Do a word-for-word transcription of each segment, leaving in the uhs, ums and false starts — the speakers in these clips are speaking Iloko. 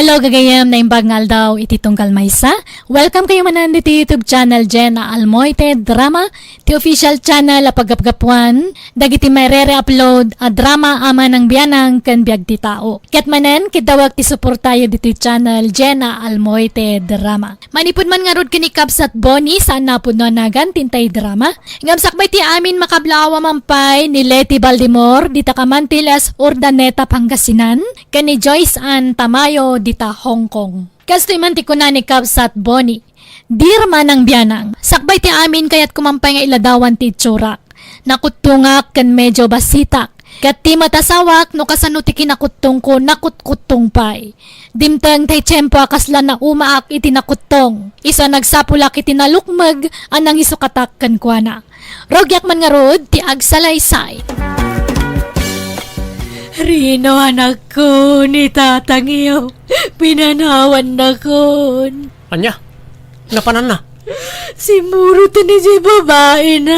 Hello, gagayem, naimbag nga aldaw iti tunggal maysa. Welcome kayo manen diti YouTube channel Jenna Almoite Drama, ti official channel a paggapgapuan dagiti maire-re-upload a drama a manang bianang ken biag ti tao. Ket manen, kiddawek ti suportayo ditoy channel Jenna Almoite Drama. Manipud man ngarud ken ni Kabsat Bonnie, saan napudno a nagan ti intay drama. Ngem sakbay ti amin, makablaawa man pay ni Leti Baldimor dita Camantiles, Urdaneta, Pangasinan, ken ni Joyce Ann Tamayo dita Hong Kong. Kastoy man ti kuna ni Kabsat Bonnie, "Dear Manang Bianang, sakbay ti amin, kayatko man pay nga iladawan ti itsurak. Nakuttongak ken medyo basitak. Ket ti met asawak, no kasano ti kinakuttongko, nakutkuttong pay. Dimteng tay tiempo a kasla naumaak iti nakuttong. Isu a nagsapulak iti nalukmeg a nangisukatak kenkuana. Rugiak man ngarud ti agsalaysay." Rino, anakko, ni tatangyo, pinanawannakon. Ania? Napananna? Simmuroten idiay babaina.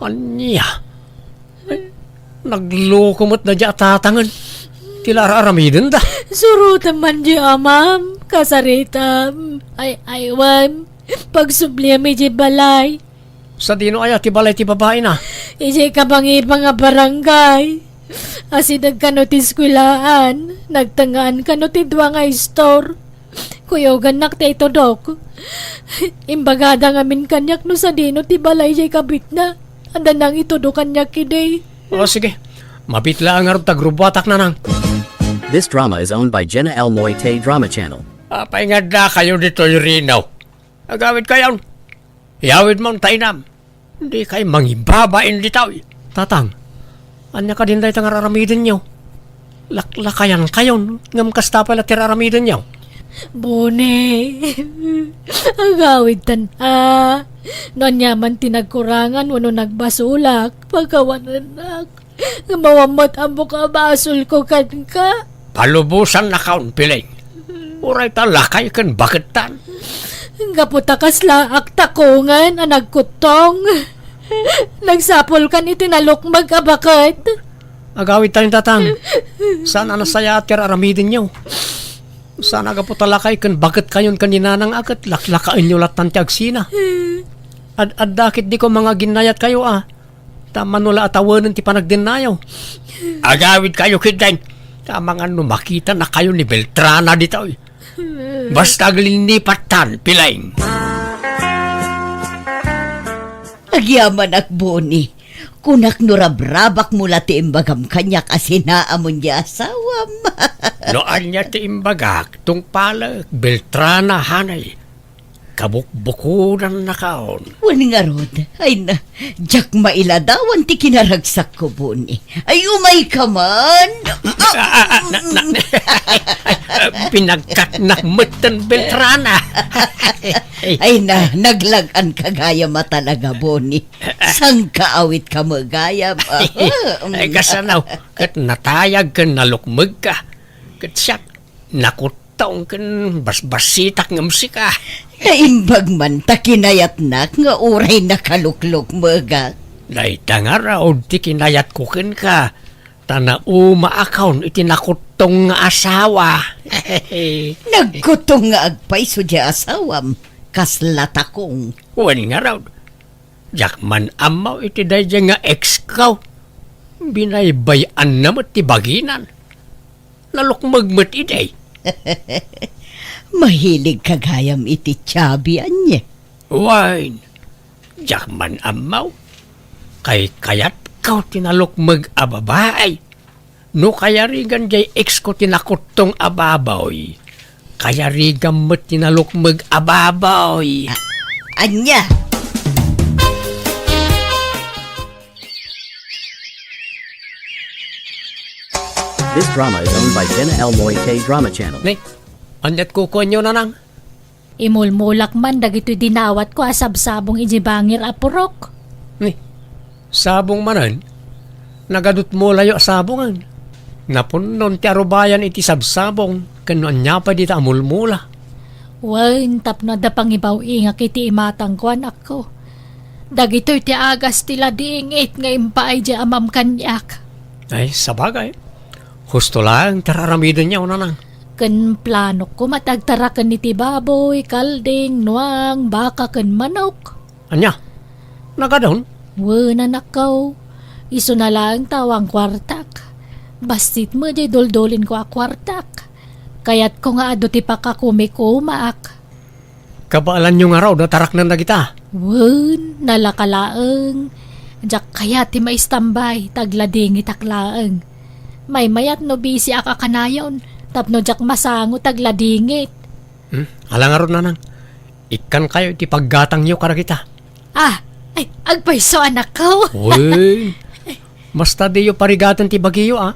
Ania? Ay, nagloko met daydiay a tatangen. Ti la ar-aramidenda. Surotem man diay amam, kasaritam, ay-aywem, pagsubliam idiay balay. Sadino aya ti balay ti babaina? Idiay kabangibang a barangay. Asideg kano ti eskuelaan, nagtengngaan kano ti dua nga istor. Kuyogannak ti itudok. Imbagada ngamin kaniak no sadino ti balay diay kabitna. Adda nangitudo kaniak idi. O, sige. Mabit laeng ngarud ta grubuatak, nanang. This drama is owned by Jenna Almoite Drama Channel. Apay nga addakayo ditoy, Rino? Agawidkayon. Iyawidmon ta inam. Dikay mangibabain ditoy. Tatang, ania kadin dayta nga ar-aramidenyo? Laklakayankayon, ngem kasta pay la ti ar-aramidenyo. Bonnie, agawidtan a. No ania man ti nagkurangan wenno nagbasolak, pakawanennak. Ngem awan met ammok a basolko kenka. Palubosannakon, Piling. Uray ta lakay ken bakettan. Gapu ta kasla aktakongen a nagkuttong. Nagsapulkan iti nalukmeg a baket. Agawidtayon, tatang. Saan a nasayaat ti ar-aramidenyo. Saan a gapu ta lakay ken baketkayon ken ni nanang a ket laklakaenyo lattan ti agsina. Ad-adda ketdiko mangaginnayatkayo a. Ta mano la a tawenen ti panagdennayo. Agawidkayo ketdin. Ta amangan no makitanakayo ni Beltrana ditoy. Basta aglinnipattan, Piling. Agyamanak, Bonnie. Kunak no rabrabakmo la ti imbagam kaniak a sinaamon diay asawam. No ania ti imbagak, tungpalek, Beltrana, hanay. Kabukbukodannakon. Wen ngarud, ay na, diak mailadawan ti kinaragsakko, Bonnie. Ay, umayka man. Ah, ah, ah, na, na, pinagkatnak metten, Beltrana. Ay na, naglag-anka gayam a talaga, Bonnie. Sangkaawit ka met gayam. Ay, kasano, ket natayag ken nalukmegka. Ket siak, nakut- tong ken basbasitak ngem sika. Naimbag man ta kinayatnak nga uray nakaluklukmegak. Dayta ngarud ti kinayatko kenka, ta naumaakon iti nakuttong nga asawa. Nagkuttong nga agpayso diay asawam, kasla takong. Wen ngarud, diak man ammo iti daydiay nga ex-ko. Binaybay-anna met ti baginan. Nalukmeg met idi. Mahiligka gayam iti Chubby, ania? Wen, diak man ammo. Kaykayatko ti nalukmeg a babai. No kayarigan diay ex-ko ti nakuttong a baboy, kayarigam met ti nalukmeg a baboy. A-, ania? This drama is owned by Jenna Elmoy K Drama Channel. Ni, aniat kukuanyo, nanang? Imulmulak man dagitoy dinawatko a sabsabong iti bangir a purok. Ni, sabong manen? Nagadutmolayo a sabongen. Napunnon ti arubayan iti sabsabong, ken no ania pay dita a mulmola. Wen, tapno adda pangibaw-ingak iti imatangko, anakko. Dagitoy ti agas ti ladingit nga impaay diay amam kaniak. Ay, sabagay. Husto laeng ti ar-aramidenyo, nanang. Ken planok koma ti agtaraken iti baboy, kalding, nuang, baka, ken manok. Ania? Nagadun? Wen, anakko. Isuna laeng ta awan kuartak. Bassit met diay duldulinko a kuartak. Kayatko nga adu ti pakakumikumaak. Kabaelanyo ngarud a taraknan dagita? Wen, nalaka laeng. Diak kayat ti maistambay, ta agladingitak laeng. Maymayat no bisiak a kanayon, tapno diak masango ta agladingit. Hmm? Ala ngarud, nanang. Ikkankayo iti paggatangyo kadagita. Ah, ay, agpayso, anakko. Wen, basta diyo parigaten ti bagiyo, a.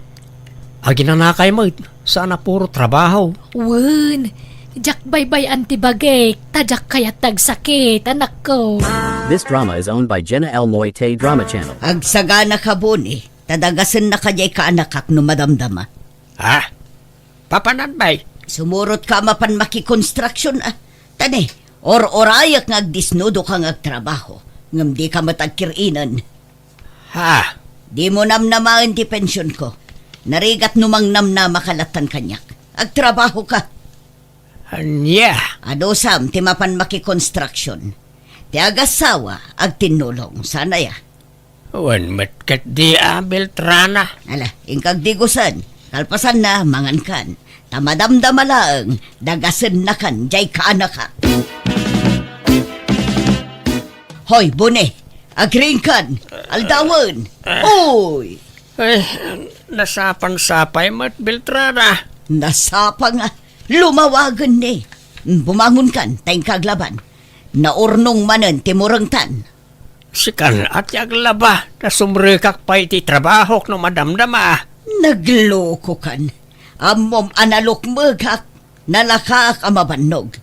Aginanakay met, saan a puro trabaho. Wen, diak baybay-an ti bagik, ta diak kayat ti agsakit, anakko. This drama is owned by Jenna L Moite Drama Channel. Agsaganaka, Boni, ta dagasennaka diay kaanakak no madamdama. Ha? Papanan, bay? Sumurotka a mapan makikonstruksyon, a. Ta ne, or-orayak nga agdisnudoka nga agtrabaho, ngem dika met agkir-inen. Ha? Dimo namnamaen ti pensionko. Narigat no mangnamnamaka lattan kaniak. Agtrabahoka. Ania? Adusam ti mapan makikonstruksyon. Ti agassawa, agtinnulong. Saan aya? Wen met ketdi a, Beltrana. Ala, inka agdigusen. Kalpasanna, mangankan. Ta madamdama laeng, dagasennakan diay kaanakak. Hoy, Boni, agriingkan, aldawen. Oy! Ay, nasapang sapay met, Beltrana. Nasapang a, lumawagen ni. Bumangonkan, ta inka aglaban. Naurnong manen ti murengtan. Sikan a ti aglaba, ta sumrekak pay iti trabahok no madamdama. Naglokokan. Ammom a nalukmegak, nalakaak a mabannog.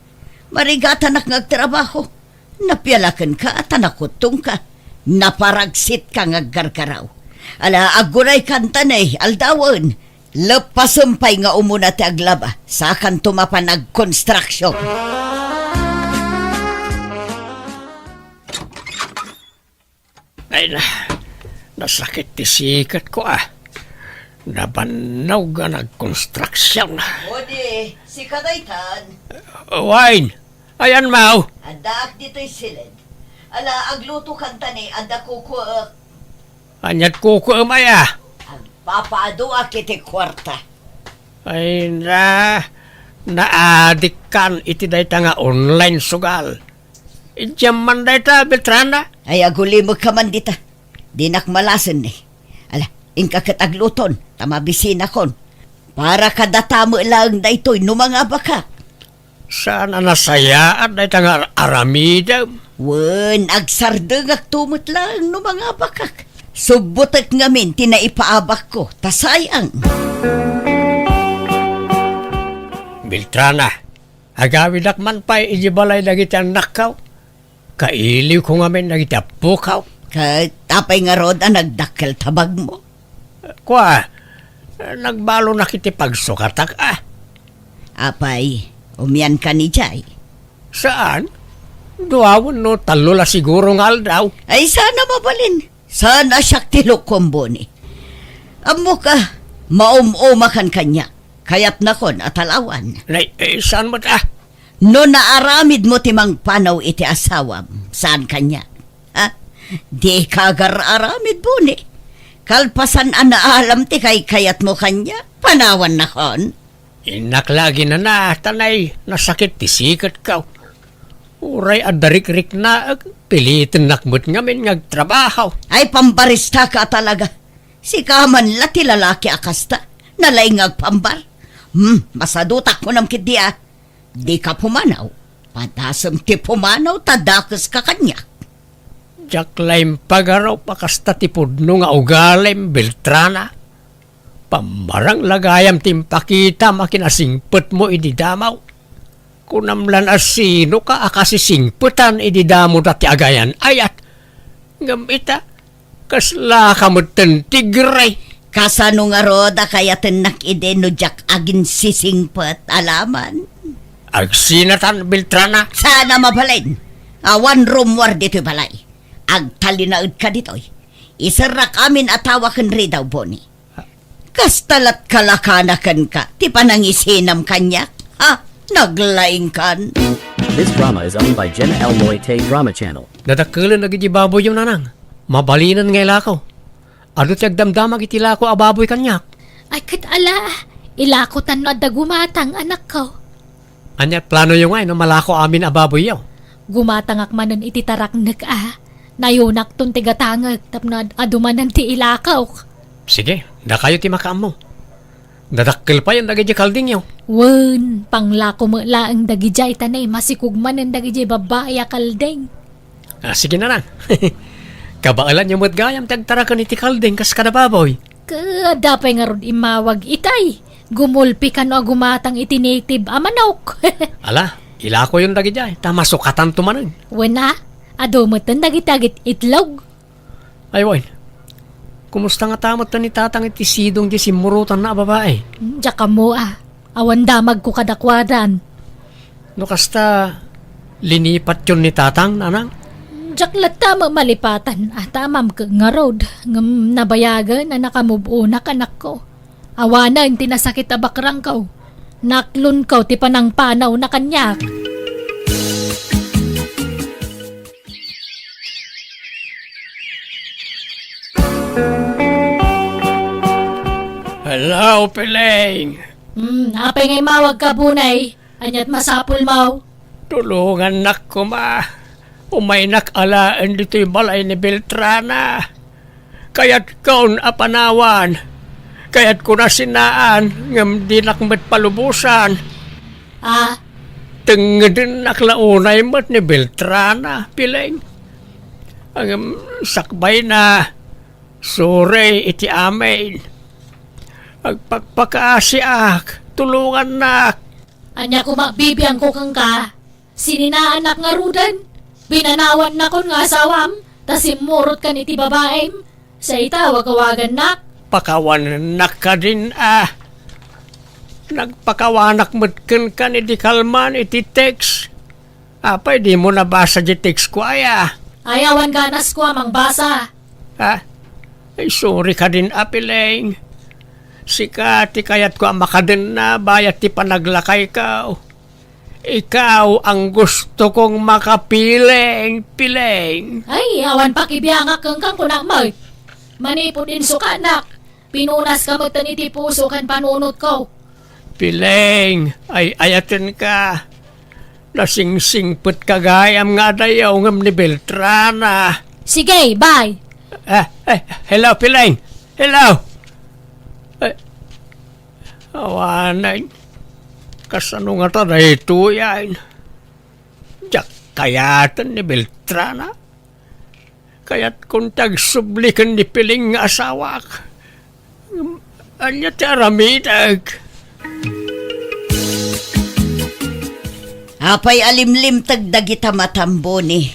Marigatanak nga agtrabaho. Napialakenka ta nakuttongka. Naparaksitka nga aggargaraw. Ala, agguraykan ta ne, aldawen. Leppasem pay nga umuna ti aglaba, sakanto mapan agkonstruksyon. Ay na, nasakit ti siketko, a. Nabannog nga nagkonstruksyon. Odi, sika daytan. Wine, ayan, maw? Addaak ditoy siled. Ala, aglutokan ta ne, adda kukuek. Ania't kukuem aya? Agpapaaduak iti kuarta. Ay na, naadikkan iti dayta nga online sugal. Idiam man dayta, Beltrana? Ay, agulimekka man dita. Dinak malasen ni. Ala, inka ket agluton, ta mabisinakon. Para kadata met laeng daytoy no mangabakak. Saan a nasayaat dayta nga aramidem? Wen, agsardengakto met laeng no mangabakak. Subbotek ngamin ti naipaabakko, ta sayang. Beltrana, agawidak man pay idiay balay dagiti annakko. Kailiwko ngamin dagiti appokaw. Ket apay ngarud a nagdakkel ti bagmo? Kua, nagbalonak iti pagsukatak, a. Apay, umiankan idiay? Saan? Dua wenno tallo la siguro nga aldaw. Ay, saan a mabalin. Saan a siak ti lukom, Boni. Ammoka, maum-umakan kaniak. Kayatnakon a talawan. Nay, eh, saan met, a? No naaramidmo ti mangpanaw iti asawam, saan kaniak? Ha? Dika agar-aramid, Boni. Kalpasan a naalam ti kaykayatmo kaniak, panawannakon? Innak la aginana, ta nay, nasakit ti siketko. Uray adda rikriknaek, pilitennak met ngamin nga agtrabaho. Ay, pambaristaka a talaga. Sika man la ti lalaki a kasta. Nalaing nga agpambar. Hmm, masadutak kunam ketdi, a. Dika pumanaw. Padasem ti pumanaw ta dakeska kaniak. Diak la impagarup a kasta ti pudno nga ugalim, Beltrana. Pammarang la gayam ti impakitam a kinasingpetmo idi damo. Kunam lan a sinoka a kasisingpetan idi damo dati agayan-ayat. Ngem ita, kaslaka metten ti gray. Kasano ngarud a kayatennak idi no diak aginsisingpet, alaman? Agsinatan, Beltrana. Saan a mabalin. Awan rummuar ditoy balay. Agtalinaedka ditoy. Iserrak amin a tawa ken ridaw, Boni. Kasta lat kalakana kenka ti panangisinam kaniak? Ha? Naglaingkan. This drama is owned by Jenna L. Moite Drama Channel. Dadakkelen dagiti baboyyo, nanang. Mabalinen nga ilako. Adu ti agdamdamag iti ilako a baboy kaniak. Ay, ket ala, ilakotan no adda gumatang, anakko. Ania planoyo ngay no malako amin a baboyyo? Gumatangak manen iti taraknek a. Nayonakton ti gatangek tapno ad-, adu manen ti ilakok. Sige, dakayo ti makaammo. Dadakkel payen dagiti kaldingyo. Wen, panglako met laeng dagidiay ta ne, masikog manen dagidiay babbai a kalding. Ah, sige, nanang. Kabaelanyo met gayam ti agtaraken iti kalding kas kada baboy. Ket adda pay ngarud immawag itay. Gumulpi kano a gumatang iti native a manok. Ala, ilakoyon dagidiay, ta masukatanto manen. Wen a, adu metten dagiti agit-itlog. Ay, wen. Kumusta ngata metten ni Tatang iti sidong di simmurotanna a babai? Diak ammo a. Awan damagko kadakuadan. No kasta, linipatyon ni Tatang, nanang? Diak latta ma-, malipatan a, ta ammam ket ngarud, ngem nabayagen a nakamove-onak, anakko. Awanen ti nasakit a bakrangko. Naklonko ti panangpanawna kaniak. Hello, Piling. Hmm, apay nga immawagka, Bunay? Ania't masapulmo? Tulongannak koma. Umaynak alaen ditoy balay ni Beltrana. Kayatkon a panawan. Kayatko a sinaan, ngem dinak met palubosan. Ah? Tengngedennak la unay met ni Beltrana, Piling. Ngem sakbayna, sorry iti amin. Agpakpakaasiak, tulongannak. Ania koma bibiangko kenka? Sininaanak ngaruden? Binanawannakon nga asawam, ta simmurotkan iti babaim? Sa ita, wagawagannak? Pakawanennak kadin a. Nagpakawanak met kenka ni di kalman iti text. Apay, dimo nabasa di text ko aya? Ay, awan ganas ko a mangbasa. Ha? Ay, sorry kadin a, Piling. Sika ti kayatko a makadenna bayat ti panaglakayko. Ikaw ang gusto kong makapiling, Piling. Ay, awan pakibiangak kenka, kunak met. Manipud insukanak, pinunaska metten iti puso ken panunotko. Piling, ay-ayatenka. Nasingsingpetka gayam nga adayo ngem ni Beltrana. Sige, bye. Ah, eh, hello, Piling. Hello. Eh, Awanen, kasano ngata daytoy, ay? Diak kayaten ni Beltrana. Kayatkon ti agsubli ken ni Piling nga asawak. Ania ti aramidek? Apay a limlimteg dagita matam, Boni?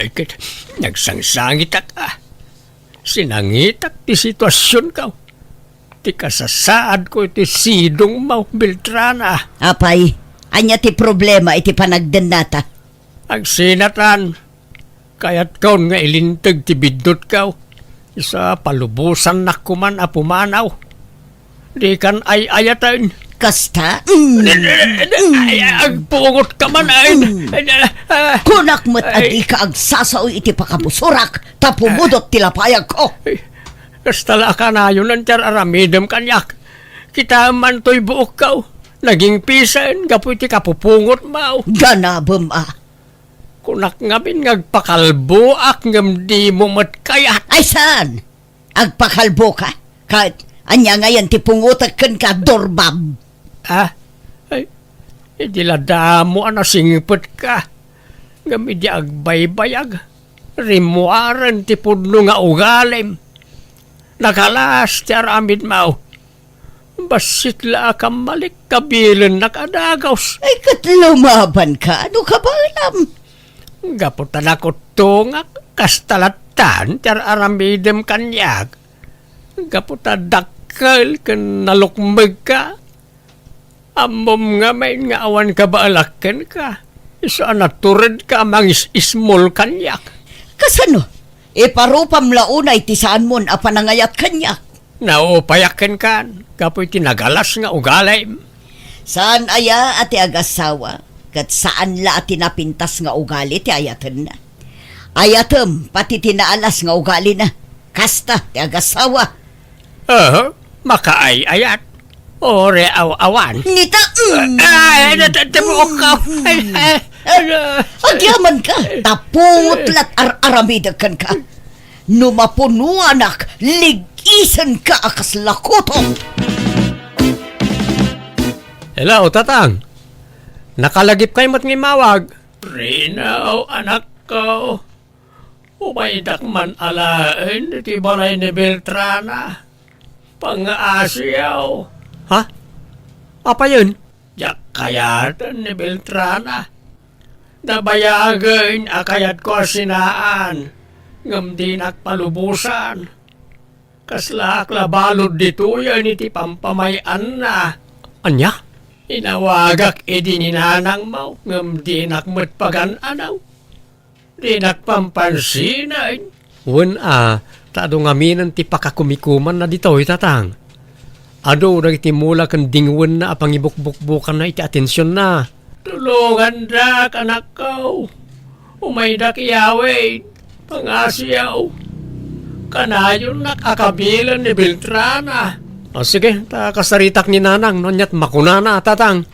Ay, ket nagsangsangitak, a. Sinangitak ti situasionko. Ti kasasaadko iti sidongmo, Beltrana. Apay, ania ti problema iti panagdennata? Agsinatan, kayatkon nga ilinteg ti biddutko. Isu a palubosannak koman a pumanaw. Dikan ay-ayaten. Kasta? Mm. Ay, agpungotka man, ay. Mm. Ay, ah, ah. Kunak met a dika agsasao iti pakabusorak, ta pumudot ti lapayagko. Ay, kasta la a kanayon ti ar-aramidem kaniak. Kitaem man toy buokko. Nagingpisen gapu iti kapupungotmo. Ganabem a. Kunak ngamin nga agpakalboak ngem dimo met kayat. Ay, saan? Agpakalboka? Ket ania ngayen ti pungotek kenka, durbab? Ah? Ay, idi la damo a nasingpetka, ngem idi agbaybayag, rimmuaren ti pudno nga ugalim. Nakalas ti aramidmo. Bassit la a kammalik, kabilennak a dagus. Ay, ket lumabanka, no kabaelam? Gapu ta nakuttongak, kasta lattan ti ar-aramidem kaniak. Gapu ta dakkel ken nalukmegka. Ammom ngamin nga awan kabaelak kenka. Isu a naturedka a mangis-ismol kaniak. Kasano? Iparupam la unay ti saanmon a panangayat kaniak. Naupayak kenka gapu iti nagalas nga ugalim. Saan aya a ti agasawa, ket saan la a ti napintas nga ugali ti ayatenna. Ayatem pati ti naalas nga ugalina. Kasta ti agasawa. Aha, makaay-ayat. Ore aw-awan. Nita, mm. Ay, nat-, tibuok ka. Ay, ay, ano? Agyaman ka, ta pungot lat ar-aramidek kenka. No mapunuanak, lig-isen ka a kasla kuto. Hello, Tatang. Nakalagip kay met nga immawag. Rino, anakko. Umaydak man alaen iti balay ni Beltrana. Pangaasiyaw. Ha? Apayen? Diak kayaten ni Beltrana. Nabayagen a kayatko a sinaan, ngem dinak palubosan. Kaslaak la balud ditoyen iti pampamay-anna. Ania? Inawagak idi ni nanangmo, ngem dinak met pagan-anaw. Dinak pampansinen. Wen a, ta adu ngaminen ti pakakumikumanna ditoy, Tatang. Adu dagiti mula ken dingwenna a pangibukbukbukanna iti atensionna. Tulongandak, anakko. Umaydak iyawid. Pangasiyaw. Kanayonnak a kabilen ni Beltrana. O, sige, ta kasaritak ni Nanang, no aniat makunana, Tatang.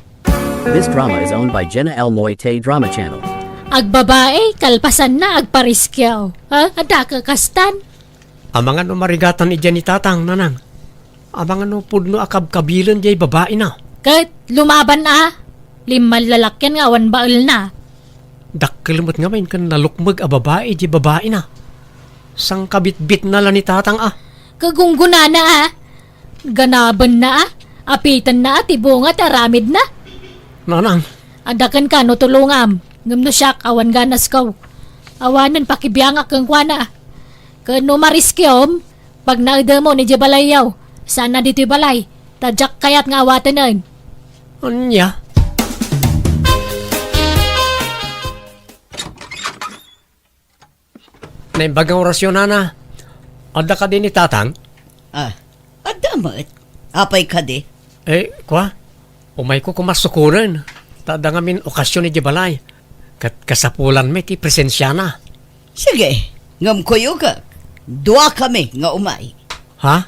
This drama is owned by Jenna L Moite Drama Channel. Agbabae, kalpasanna, agpariskiaw. Ha? Adda kakastan? Amangan no marigatan idiay ni Tatang, Nanang. Amangan no pudno a kabkabilen diay babaina. Ket lumaban a, limman lalakian nga awan baelna. Dakkel met ngamin ken nalukmeg a babai diay babaina. Sangkabitbitna la ni Tatang a. Kagunggonana a. Ganabenna a, apitenna a ti bunga ti aramidna. Nanang. Adda kenka no tulongam, ngem no siak, awan ganasko. Awanen pakibiangak kenkuana. Ken no mariskiom, pagnaedemon idiay balayyo, saan a ditoy balay, ta diak kayat nga awatenen. Ania? Naimbag nga orasyon, Nana. Adda kadi ni Tatang? Ah, adda met. Apay kadi? Eh, kua? Umayko koma sukonen. Ta adda ngamin okasyon idiay balay. Ket kasapulan met ti presensiana. Sige, ngem kuyogak. Duakami nga umay. Ha?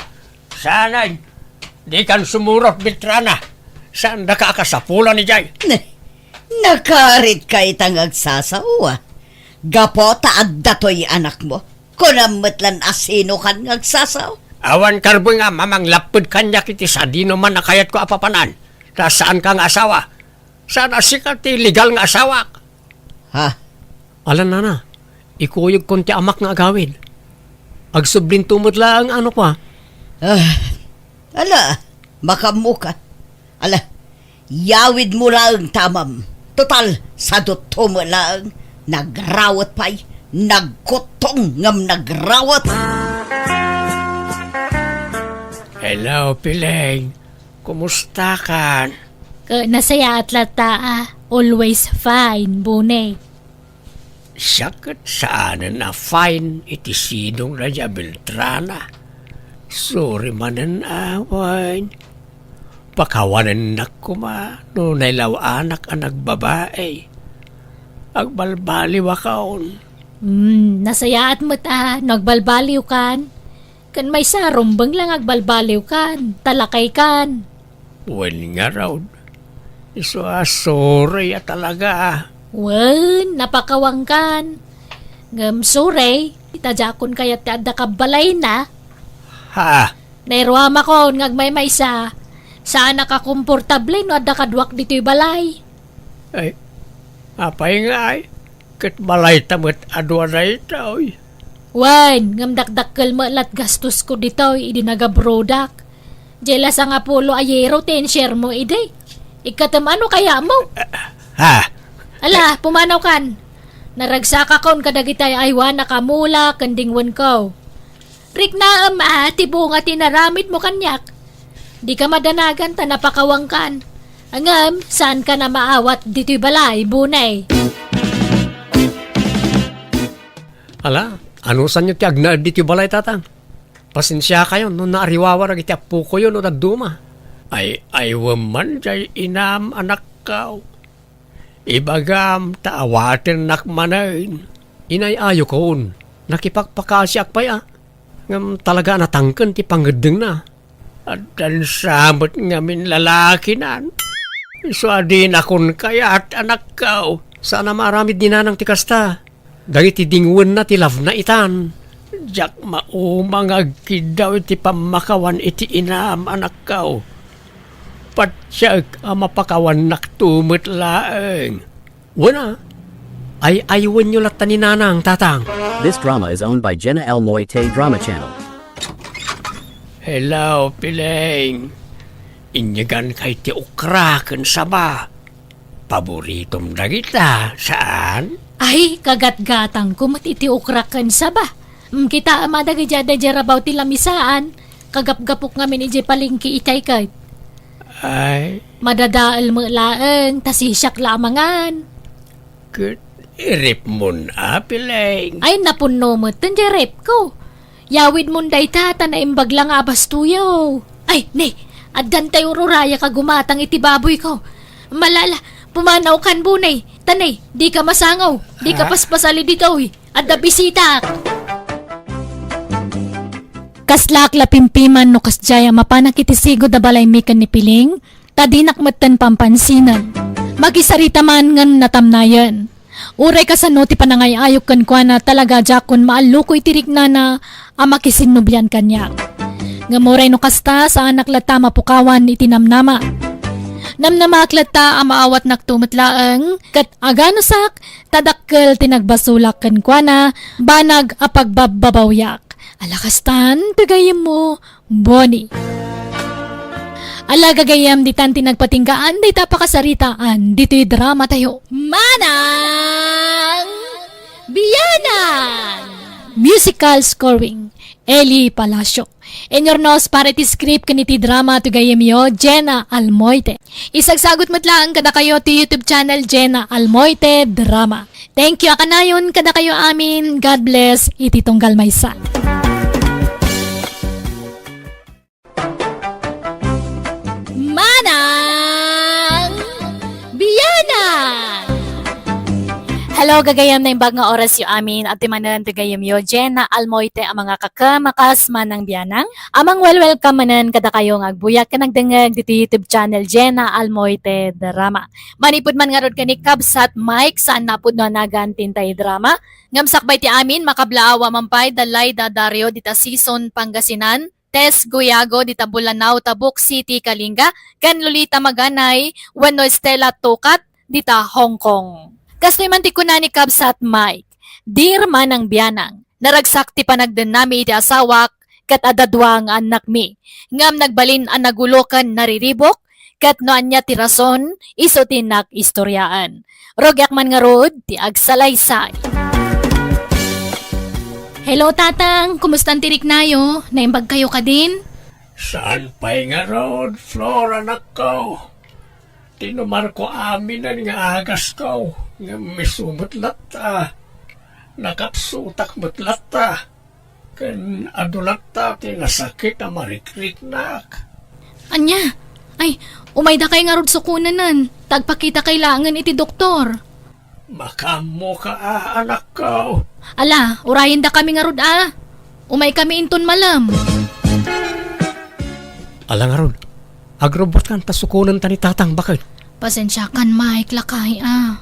Saanen, dikan sumurot, Beltrana. Saandaka a kasapulan idiay. Ne, nakaritka ita nga agsasawa. Gapu ta adda toy anakmo. Kunam met lan a sinokan nga agsasaw. Awan karbeng a mamanglapped kaniak iti sadinoman a kayatko a papanan. Ta saanka nga asawa. Saan a sika ti legal nga asawak. Ha? Alan, Nana, ikuyogkon ti amak nga agawid. Agsublinto met laeng, ano kua? Ah, ala, makaammoka. Ala, yawidmo laeng ta amam. Total, sadutto met laeng. Nagrawet pay, nagkuttong ngem nagrawet. Hello, Piling. Kumustakan? Ka-, nasayaat latta a. Always fine, Bune. Siak ket saanen a fine iti sidongna diay a Beltrana. Sorry manen a wen. Pakawanennak koma no nailaw-anak a nagbabai. Agbalbaliwakon. Hmm, nasayaat met a no agbalbaliwkan. Ken maysa, rumbeng la nga agbalbaliwkan, ta lakaykan. Wen ngarud, isu a sorry a talaga. Wen, napakawangkan. Ngem sorry, ta diakon kayat ti adda ka balayna. Ha? Nairuamakon nga agmaymaysa, saanak a komportable no adda kaduak ditoy balay. Ay, apay ngay? Ket balayta met a dua daytoy. Wen, ngem dakdakkel met lat gastosko ditoy idi nagabrodak. Diay la sangapulo a euro ti insuremo idi. Ikkatem a no kayatmo. Ha? Ala, pumanawkan. Naragsakakon kadagiti ay-aywan a kamula ken dingwenko. Riknaem a ti bunga ti inaramidmo kaniak. Dika madanagan ta napakawangkan. Ngem, saankan a maawat ditoy balay, Bune. Ala, anusanyo ti agnaed ditoy balay, Tatang? Pasensiakayon no naariwawa dagiti appokoyo no dadduma. Ay, ay, wen man jay inam, anakko. Ibagam ta awatennak manen. Inay-ayokon, nakipakpakasiak pay a. Ngem talaga a natangken ti pangeddengna. Addan sa met ngamin lalakinan. Isu a dinakon kayat, anakko. Saan a maaramid ni nanang ti kasta. Dagiti dingwenna ti love-na itan. Diak mauma nga agkiddaw iti pammakawan iti inam, anakko. Patiek a mapakawannakto met laeng. Wen a, ay-aywenyo latta ni nanang, tatang. This drama is owned by Jenna Almoite Drama Channel. Hello, Piling. Inyeganka iti okra ken saba. Paboritom dagita, saan? Ay, kagatgatangko met iti okra ken saba. Mm, kitaem a dagiti adda idiay rabaw ti lamisaan. Kagapgapok ngamin idiay palengke itay ket. Ay. Madadael met laeng, ta sisiak la a mangan. Ket iripmon a, Piling. Ay, napunno met ten diay ripko. Yawidmon dayta, ta naimbag la nga abastoyo. Ay, ne, addan tay ururayak a gumatang iti baboyko. Malala, pumanawkan bunay. Ta ne, dika masangaw, dika Ah? paspasali ditoy. Adda bisitak. Kaslaak la pimpiman no kasdiay a mapanak iti sigud a balaymi ken ni Piling, ta dinak metten pampansinen. Makisarita man ngem natamnayen. Uray kasano ti panangay-ayok kenkuana, talaga diakon maalluko iti riknana a makisinnublian kaniak. Ngem uray no kasta, saanak latta a mapukawan iti namnama. Namnamaak latta a maawatnakto met laeng, ket aganusak, ta dakkel ti nagbasolak kenkuana, banag a pagbabbabawiak. Ala kastan, ti gayyemmo, Bonnie. Ala gagayyem, ditan ti nagpatinggaan dayta a pakasaritaan ditoy dramatayo. Manang Bianang! Musical scoring, Eli Palacio. Inyurnos para iti script ken iti drama ti gayyemyo, Jenna Almoite. Isagsagut met laeng kadakayo ti YouTube channel, Jenna Almoite Drama. Thank you a kanayon kadakayo amin. God bless iti tunggal maysa. Manang Bianang! Hello, gagayyem, naimbag nga orasyo amin. Adtoy manen ti gayyemyo, Jenna Almoite a mangakakem a kas Manang Bianang. A mangwelwelcome manen kadakayo nga agbuyak ken agdengngeg ditoy YouTube channel, Jenna Almoite Drama. Manipud man ngarud ken ni Kabsat Mike, saan napudno a nagan ti intay drama. Ngem sakbay ti amin, makablaawa man pay da Laida Dario dita Sison, Pangasinan, Tess Guyago dita Bulanao, Tabuk City, Kalinga, ken Lolita Maganay wenno Stella Tukat dita Hong Kong. Kastoy man ti kuna ni Kabsat Mike, "Dear Manang Bianang, naragsak ti panagdennami iti asawak ket adda dua nga annakmi, ngem nagbalin a nagulo ken nariribuk, ket no ania ti rason, isu ti innak istoriaan. Rugiak man ngarud ti agsalaysay." Hello, Tatang. Kumusta ti riknayo? Naimbag kayo kadin? Saan pay ngarud, Flor, anakko. Tinumarko aminen nga agasko, ngem isu met latta. Nakapsutak met latta. Ken adu latta ti nasakit a marikriknak. Ania? Ay, umaydakay ngarud sukonen, ta agpakitakay laengen iti doktor. Makaammoka a, anakko. Ala, urayendakami ngarud a. Umaykami inton malem. Ala ngarud, agrubbuatkan ta sukonenta ni Tatang, baket. Pasensiakan, Mike, lakay a.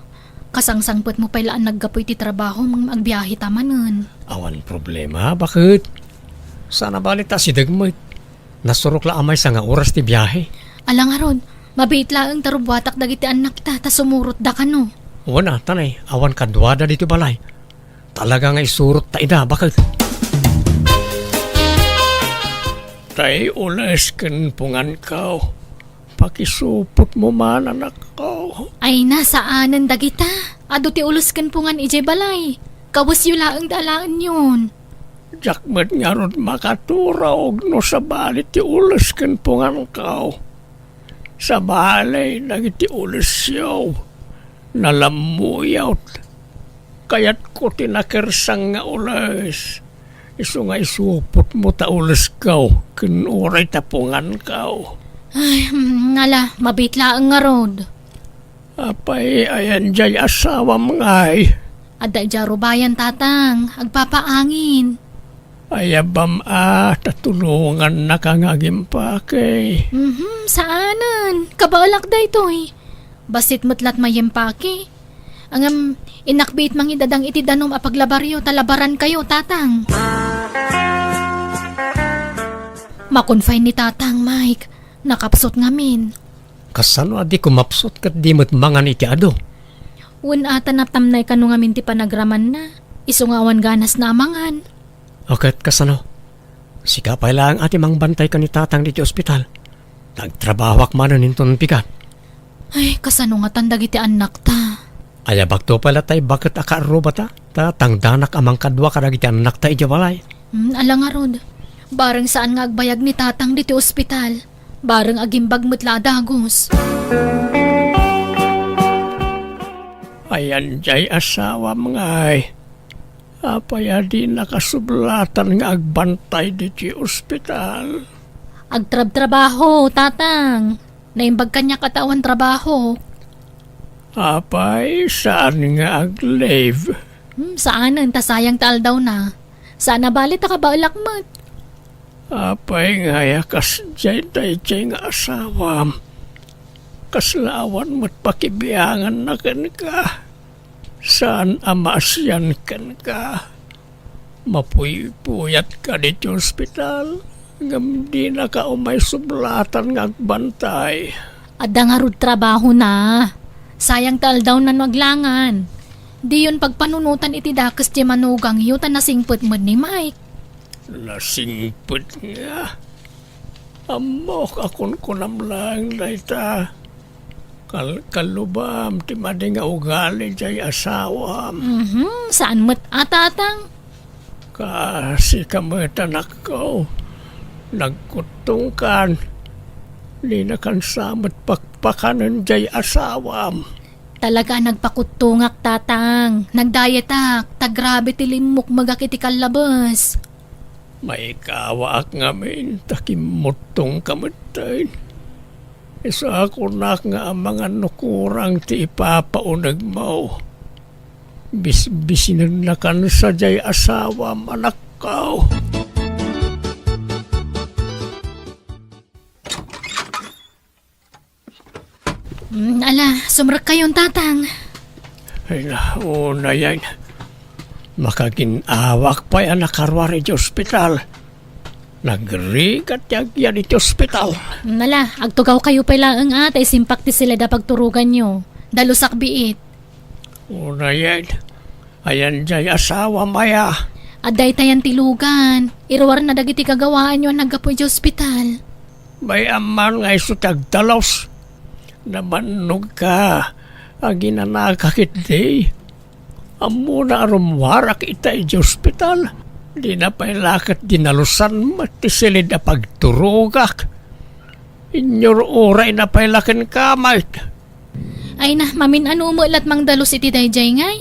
Kasangsangpetmo pay la a naggapu iti trabaho, mang agbiaheta manen. Awan problema, baket. Saan a bale ta asideg met. Nasurok la a maysa nga oras ti biahe. Ala ngarud, mabiit laeng ta rubbuatak dagiti annakta, ta sumurotda kano. Wen a, ta ne, awan kaduada ditoy balay. Talaga nga isurotta ida, baket. Tay ules ken punganko. Pakisupotmo man, anakko. Ay, na, saanen dagita. Adu ti ules ken pungan idiay balay. Kawesyo laeng da alaenyon. Diak met ngarud makaturog no sabali ti ules ken punganko. Sabali dagiti ulesyo, nalammuyot. Kayatko ti nakersang nga ules. Isu nga isupotmo ta uleskaw ken uray ta pungankaw. Ay, mm, ala, mabiit laeng ngarud. Apay, ayan jay asawam ngay? Adda idiay rubayan, Tatang. Agpapaangin. Ayabam a, ta tulongannaka nga agimpake. Mhm, saanen. Kabaelak daytoy. Bassit met lat mayimpake. Ngem, inakbiit mangidadang iti danum a paglabaryo ta labarankayo, Tatang. Makunfay ni Tatang, Mike. Nakapsut ngamin. Kasano a di kumapsut ket di met mangan iti adu? Wen a ta natamnay kano ngamin ti panagramanna, isu nga awan ganasna a mangan. O ket kasano? Sika pay laeng a ti mangbantay ken ni Tatang diti ospital. Nagtrabahoak manen inton bigat. Ay, kasano ngatan dagiti annakta? Ayabakto pay latta ibaket a kaarrubata, ta tangdanak a mangkadua kadagiti annakta idiay balay. Hmm, ala ngarud. Bareng saan nga agbayag ni Tatang ditoy ospital. Bareng agimbag met la a dagus. Ayan jay asawam ngay. Apay a di nakasublatan nga agbantay ditoy ospital? Agtrabtrabaho, Tatang. Naimbag kaniak a ta awan trabaho. Apay, saan nga ag-leave? Hmm, saanen, ta sayang ta aldawna. Saan a bali ta kabaelak met. Apay ngay a kasdiay daydiay nga asawam? Kasla awan met pakibianganna kenka. Saan a maasian kenka. Mapuypuyatka ditoy ospital, ngem dinaka umay sublatan nga agbantay. Adda ngarud trabahona. Sayang ta aldawna no aglangan. Diyon pagpanunotan iti dakes ti manugangyo ta nasingpet met ni Mike. Nasingpet nga? Ammok a kunkunam laeng dayta. Kalkalubam ti madi nga ugali jay asawam. Mhm, saan met a, Tatang? Kasika met, anakko. Nagkuttongkan. Dinakan sa met pakpakanen jay asawam. Talaga a nagpakuttongak, Tatang. Nagdayetak, ta grabe ti limmukmegak iti kallabes. Maikawaak ngamin ta kimmuttongka metten. Isu a kunak nga amangan no kurang ti ipapaunegmo. Bisbisinennakan sadiay asawam, anakko. Mm, ala, sumrekkayon, Tatang. Ay, na, unayen. Makagin-awak pay a nakaruar iti ospital. Nagrigat ti agyan iti ospital. Mm, ala, agtugawkayo pay laeng a, ta isimpak ti siled a pagturoganyo. Dalusak biit. Unayen, ayan jay asawam aya? Adda itayan ti lugan. Iruarna dagiti kagawaanyo a naggapu iti ospital. Bay, amman nga isu ti agtalus. Nabannogka, aginanaka ketdi. Ammona a rummuarak ita iti ospital. Dina pay la ket dinalusan met ti siled a pagturogak. Inyururay na pay la kenka, Mike. Ay na, mamin-ano met lat mangdalus iti daydiay ngay?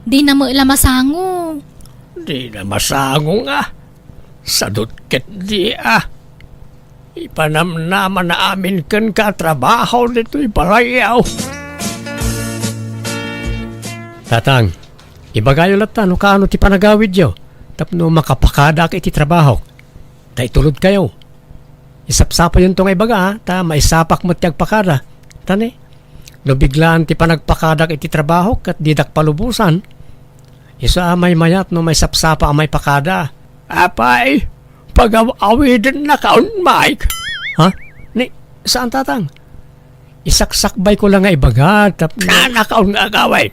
Dina met la masango. Dina masango nga. Sadut ketdi a. Ipanamnamana amin kenka a trabaho ditoy balayyo. Tatang, ibagayo latta no kaano ti panagawidyo tapno makapakadaak iti trabahok. Ta itulodkayo. Isapsapayonto nga ibaga, a, ta maisapak met ti agpakada. Ta ne, no biglaan ti panagpakadak iti trabaho ket didak palubosan, isu a maymayat no maisapsapa a maipakada. Apay, pagaw-awidennakaon, Mike. Ha? Ni, saan, Tatang? Isaksakbayko la nga ibaga, tap- Kaanakaon nga agawid.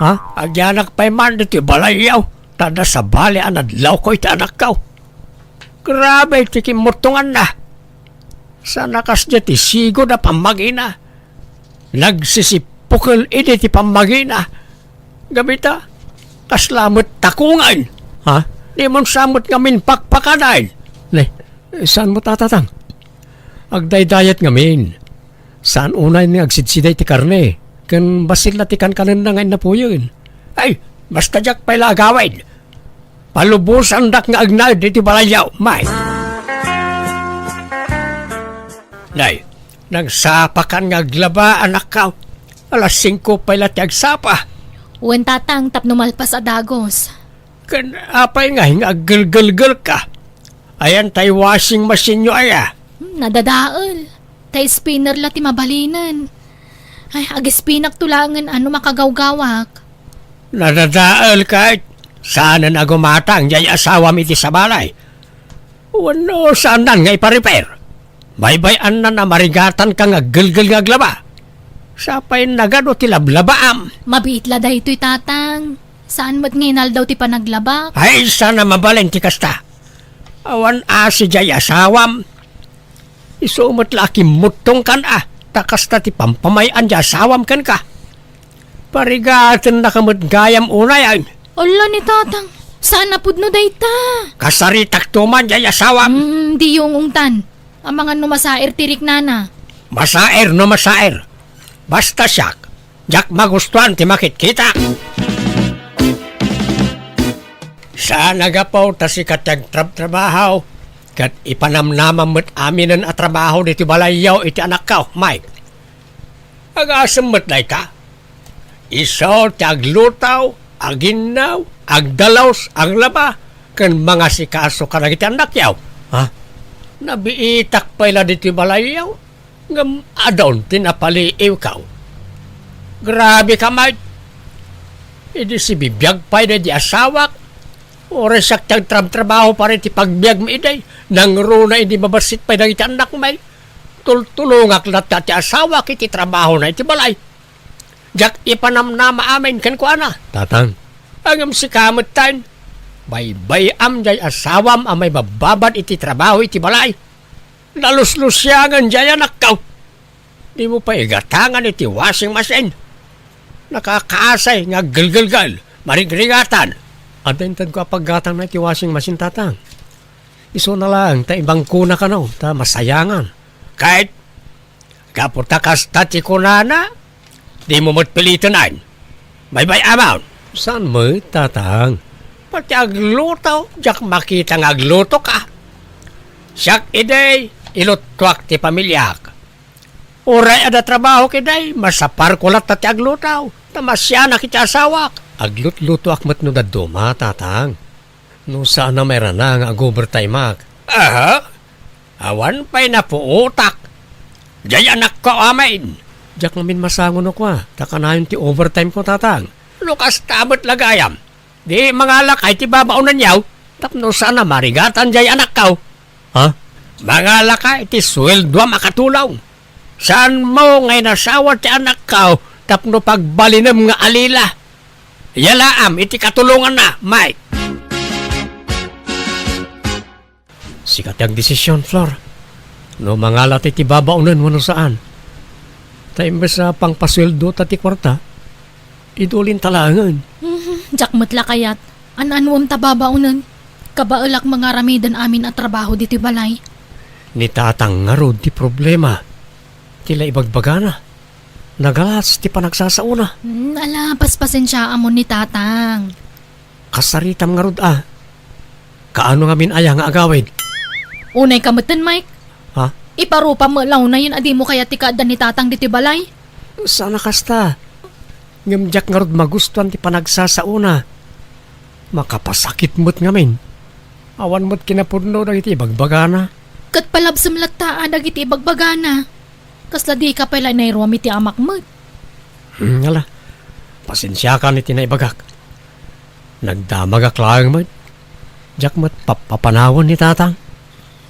Ha? Agyanak pay man ditoy balayyo, ta adda sabali a nadlawko iti anakko. Grabe ti kimmuttonganna. Saan a kasdiay ti sigud a pammagina. Nagsisippukel idi ti pammagina. Gapu ta, kasla met takongen. Ha? Dimon sa met ngamin pakpakadaen. Ne, saan met a, Tatang? Agdaydayat ngamin. Saan unay nga agsidsida iti karne, ken bassit la ti kankanenna nga innapuyen. Ay, basta diak pay la agawid. Palubosandak nga agnaed iti balayyo, Mike. Nay, nagsapakan nga aglaba, anakko. Alas singko pay la ti agsapa. Wen, Tatang, tapno malpas a dagos. Ken apay ngay nga aggelgelgelka? Ayan tay washing machine-yo aya? Hmm, nadadael. Tay spinner la ti mabalinen. Ay, agispinakto laengen a no makagawgawak. Nadadael ket saanen a gumatang jay asawam iti sabali. Wenno saannan nga ipa-repair? Baybay-annan a marigatanka nga aggelgel nga aglaba. Sapay nagadu ti lablabaam. Mabiit la daytoy, Tatang. Saan met nga inaldaw ti panaglabak? Ay, saan a mabalin ti kasta. Awan asi jay asawam. Isu met la a kimmuttongkan a, ta kasta ti pampamay-an ti asawam kenka. Parigatan na ka met gayam unay, ay. Ala ni Tatang, saan a pudno dayta? Kasaritak tuman jay asawam. Hmm, diyo ungtan. Amangan no masaer ti riknana. Masaer no masaer. Basta siak, diak magustuan ti makitkitak. Saan a gapu ta sika ti agtrabtrabaho, ket ipanamnamam met aminen a trabaho ditoy balayyo iti anakko, Mike. Agasem met dayta. Isu ti agluto, aginnaw, agdalus, aglaba, ken mangasikaso kadagiti annakyo. Ha? Nabiitak pay la ditoy balayyo, ngem adun ti napaliiwko. Grabe ka met. Idi sibibiag pay daydi asawak, uray siak ti agtrabtrabaho para iti pagbiagmi idi, nangruna idi mabassit pay dagiti annakmi. Tultulongak latta ti asawak iti trabahona iti balay. Diak ipanamnama amin kenkuana. Tatang. Ngem sika metten, baybay-am jay asawam a maibabbabad iti trabaho iti balay. Naluslusiangen jay anakko. Dimo pay igatangan iti washing machine. Nakakaasay nga aggelgelgel, marigrigatan. Adda intedko a paggatangna iti washing machine, Tatang. Isuna laeng ta ibangkona kano, ta masayangan. Ket gapu ta kasta ti kunana, dimo met piliten. Baybay-amon. Saan met, Tatang? Pati agluto, diak makita nga aglutoka. Siak idi, iluttuak ti pamiliak. Uray adda trabahok idi, masaparko latta ti agluto, ta masianak iti asawak. Aglutlutoak met no dadduma, Tatang. No saan a mairana nga ag-overtime-ak. Aha? Awan pay napuotak. Jay anakko amin. Diak ngamin masango no kua, ta kanayon ti overtime-ko, Tatang. No kasta met la gayam, di mangalaka iti babaonanyo tapno saan a marigatan jay anakko. Ha? Mangalaka iti sueldoam a katulong. Saanmo nga inasawa ti anakko tapno pagbalinem nga alila. Yalaam iti katulonganna, Mike. Sika ti agdesisyon, Flor. No mangala ti babaonen wenno saan. Ta imbes a pangpasueldota ti kuarta, idulinta laengen. Mhm, diak met la kayat. An-anuem ta babaonen. Kabaelak nga aramiden amin a trabaho ditoy balay. Ni Tatang ngarud ti problema. Ti la ibagbagana. Nagalas ti panagsasaona. Hmm, ala, paspasensiaamon ni Tatang. Kasaritam ngarud a. Kaano ngamin aya nga agawid? Unay ka metten, Mike. Ha? Iparupam met la unayen a dimo kayat ti kaadda ni Tatang ditoy balay. Saan a kasta. Ngem diak ngarud magustuan ti panagsasaona. Makapasakit met ngamin. Awan met kinapudno dagiti ibagbagana. Ket palabsem latta a dagiti ibagbagana. Kasla dika pay la inayruam iti amak met. Hmm, ala. Pasensiakan iti naibagak. Nagdamagak laeng met. Diak met pappapanawen ni Tatang.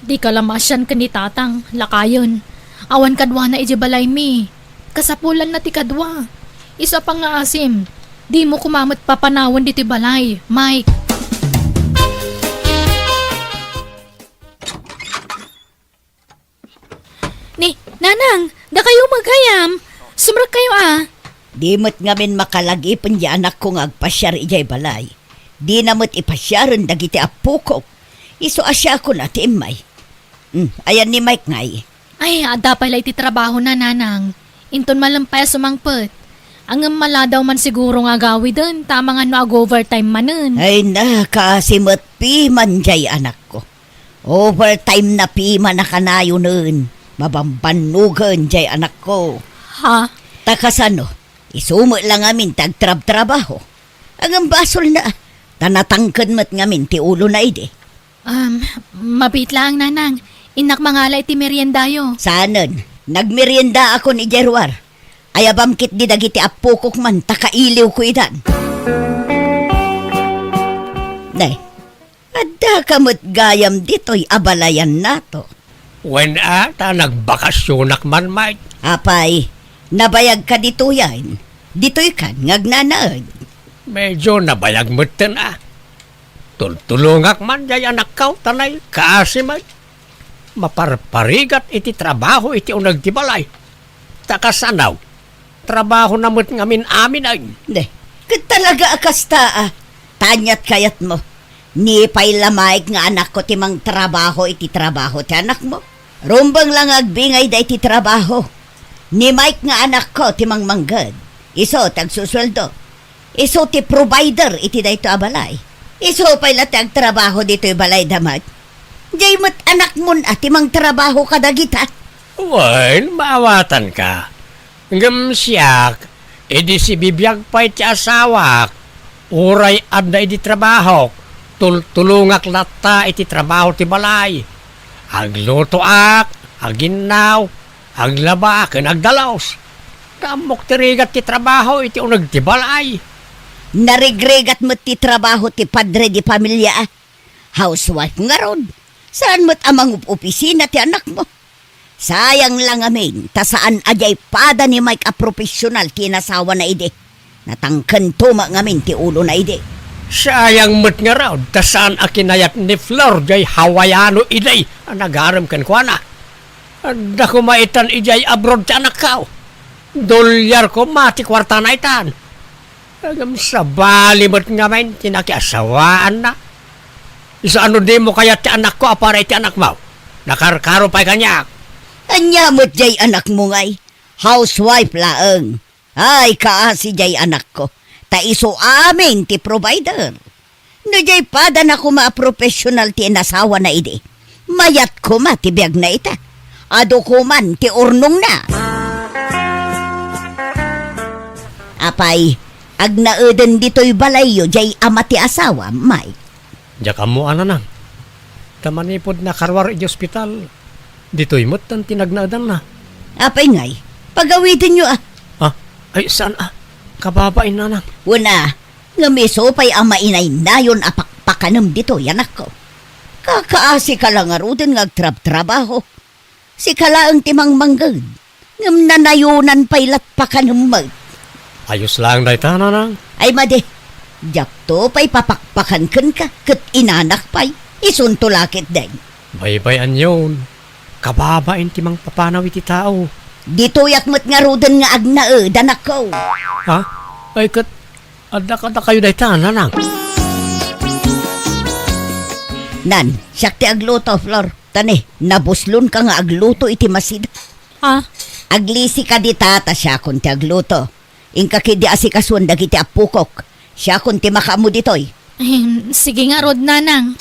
Dika la maasian ken ni Tatang, lakayen. Awan kaduana idiay balaymi. Kasapulanna ti kadua. Isu a pangngaasim, dimo koma met papanawen ditoy balay, Mike. Ni, Nanang, dakayo met gayam. Sumrekkayo a. Di met ngamin makalagipen ti anakko nga agpasiar idiay balay. Dina met ipasiaren dagiti appokok. Isu a siakon a ti immay. Hmm, ayan ni Mike ngay? Ay, adda pay la iti trabahona, Nanang. Inton malem pay a sumangpet. Ngem maladaw man siguro nga agawiden, ta amangan no ag-overtime manen. Ay na, kaasi met piman jay anakko. Overtime na piman a kanayonen. Mabambannogen jay anakko. Ha? Ta kasano, isu met la ngamin ti agtrabtrabaho. Ngem basolna, ta natangken met ngamin ti ulona idi. Um, mabiit laeng, Nanang. Innak mangala iti meriendayo. Saanen, nagmeriendaakon idiay ruar. Ayabam ketdi dagiti appokok man ta kailiwko idan. Ne, addaka met gayam ditoy a balayannato. Wen a, ta nagbakasionak man, Mike. Apay, nabayagka ditoyen? Ditoykan nga agnanaed? Medyo nabayag metten a. Tultulongak man jay anakko, tanay, kaasi met. Maparparigat iti trabaho iti uneg ti balay. Ta kasano, trabahona met ngamin amin ay. Ne, ket talaga a kasta a. Ta aniat kayatmo? Ni pay la Mike nga anakko ti mangtrabaho iti trabaho ti anakmo. Rumbeng la nga agbingayda iti trabaho. Ni Mike nga anakko ti mangmangged. Isu ti agsusueldo. Isu ti provider iti daytoy a balay. Isu pay la ti agtrabaho ditoy balayda met. Jay met anakmon a ti mangtrabaho kadagita. Wen, maawatanka. Ngem siak, idi sibibiag pay ti asawak, uray adda idi trabahok, tultulongak latta iti trabaho ti balay. Aglutoak, aginnaw, aglaba ken agdalus. Ammok ti rigat ti trabaho iti uneg ti balay. Narigrigat met ti trabaho ti padre di familia, a. Housewife ngarud. Saan met a mangup-opisina ti anakmo. Sayang la ngamin, ta saan a jay pada ni Mike a professional ti inasawana idi. Natangkento met ngamin ti ulona idi. Sayang met ngarud, ta saan a kinayat ni Flor jay Hawaiano idi a nagarem kenkuana. Adda koma itan idiay abroad ti anakko. Dolyar koma ti kuartana itan. Ngem sabali met ngamin ti nakiasawaanna. Isu a no dimo kayat ti anakko a para iti anakmo, nakarkaro pay kaniak. Ania met jay anakmo ngay? Housewife laeng. Ay, kaasi jay anakko. Ta isu amin ti provider. No jay padana koma a professional ti inasawana idi, mayat koma ti biagna ita. Adu koman ti urnongna. Apay, agnaeden ditoy balayyo jay ama ti asawam, Mike? Diak ammo a, Nanang. Ta manipud nakaruar iti ospital, ditoy metten ti nagnaedanna. Apay ngay, pagawidenyo a. Ah, ay, saan a? Kababain, Nanang. Wen a, ngem isu pay a mainaynayon a pakpakanem ditoy, anakko. Kakaasika la ngaruden nga agtrabtrabaho. Sika laeng ti mangmangged, ngem nanayonan pay lat pakanem met. Ayos laeng dayta, Nanang. Ay madi, diakto pay papakpakan kenka, ket inanak pay, isunto la ketdin. Baybay-anyon, kababain ti mangpapanaw iti tao. Ditoyak met ngaruden nga agnaed, anakko. Ha? Ay ket, adda kadakayo dayta, Nanang. Nan, siak ti agluto, Flor. Ta ne, nabuslonka nga agluto iti masida. Ah? Aglisika dita ta siakon ti agluto. Inka ketdi asikasuan dagiti appokok. Siakon ti makaammo ditoy. Em, sige ngarud, Nanang.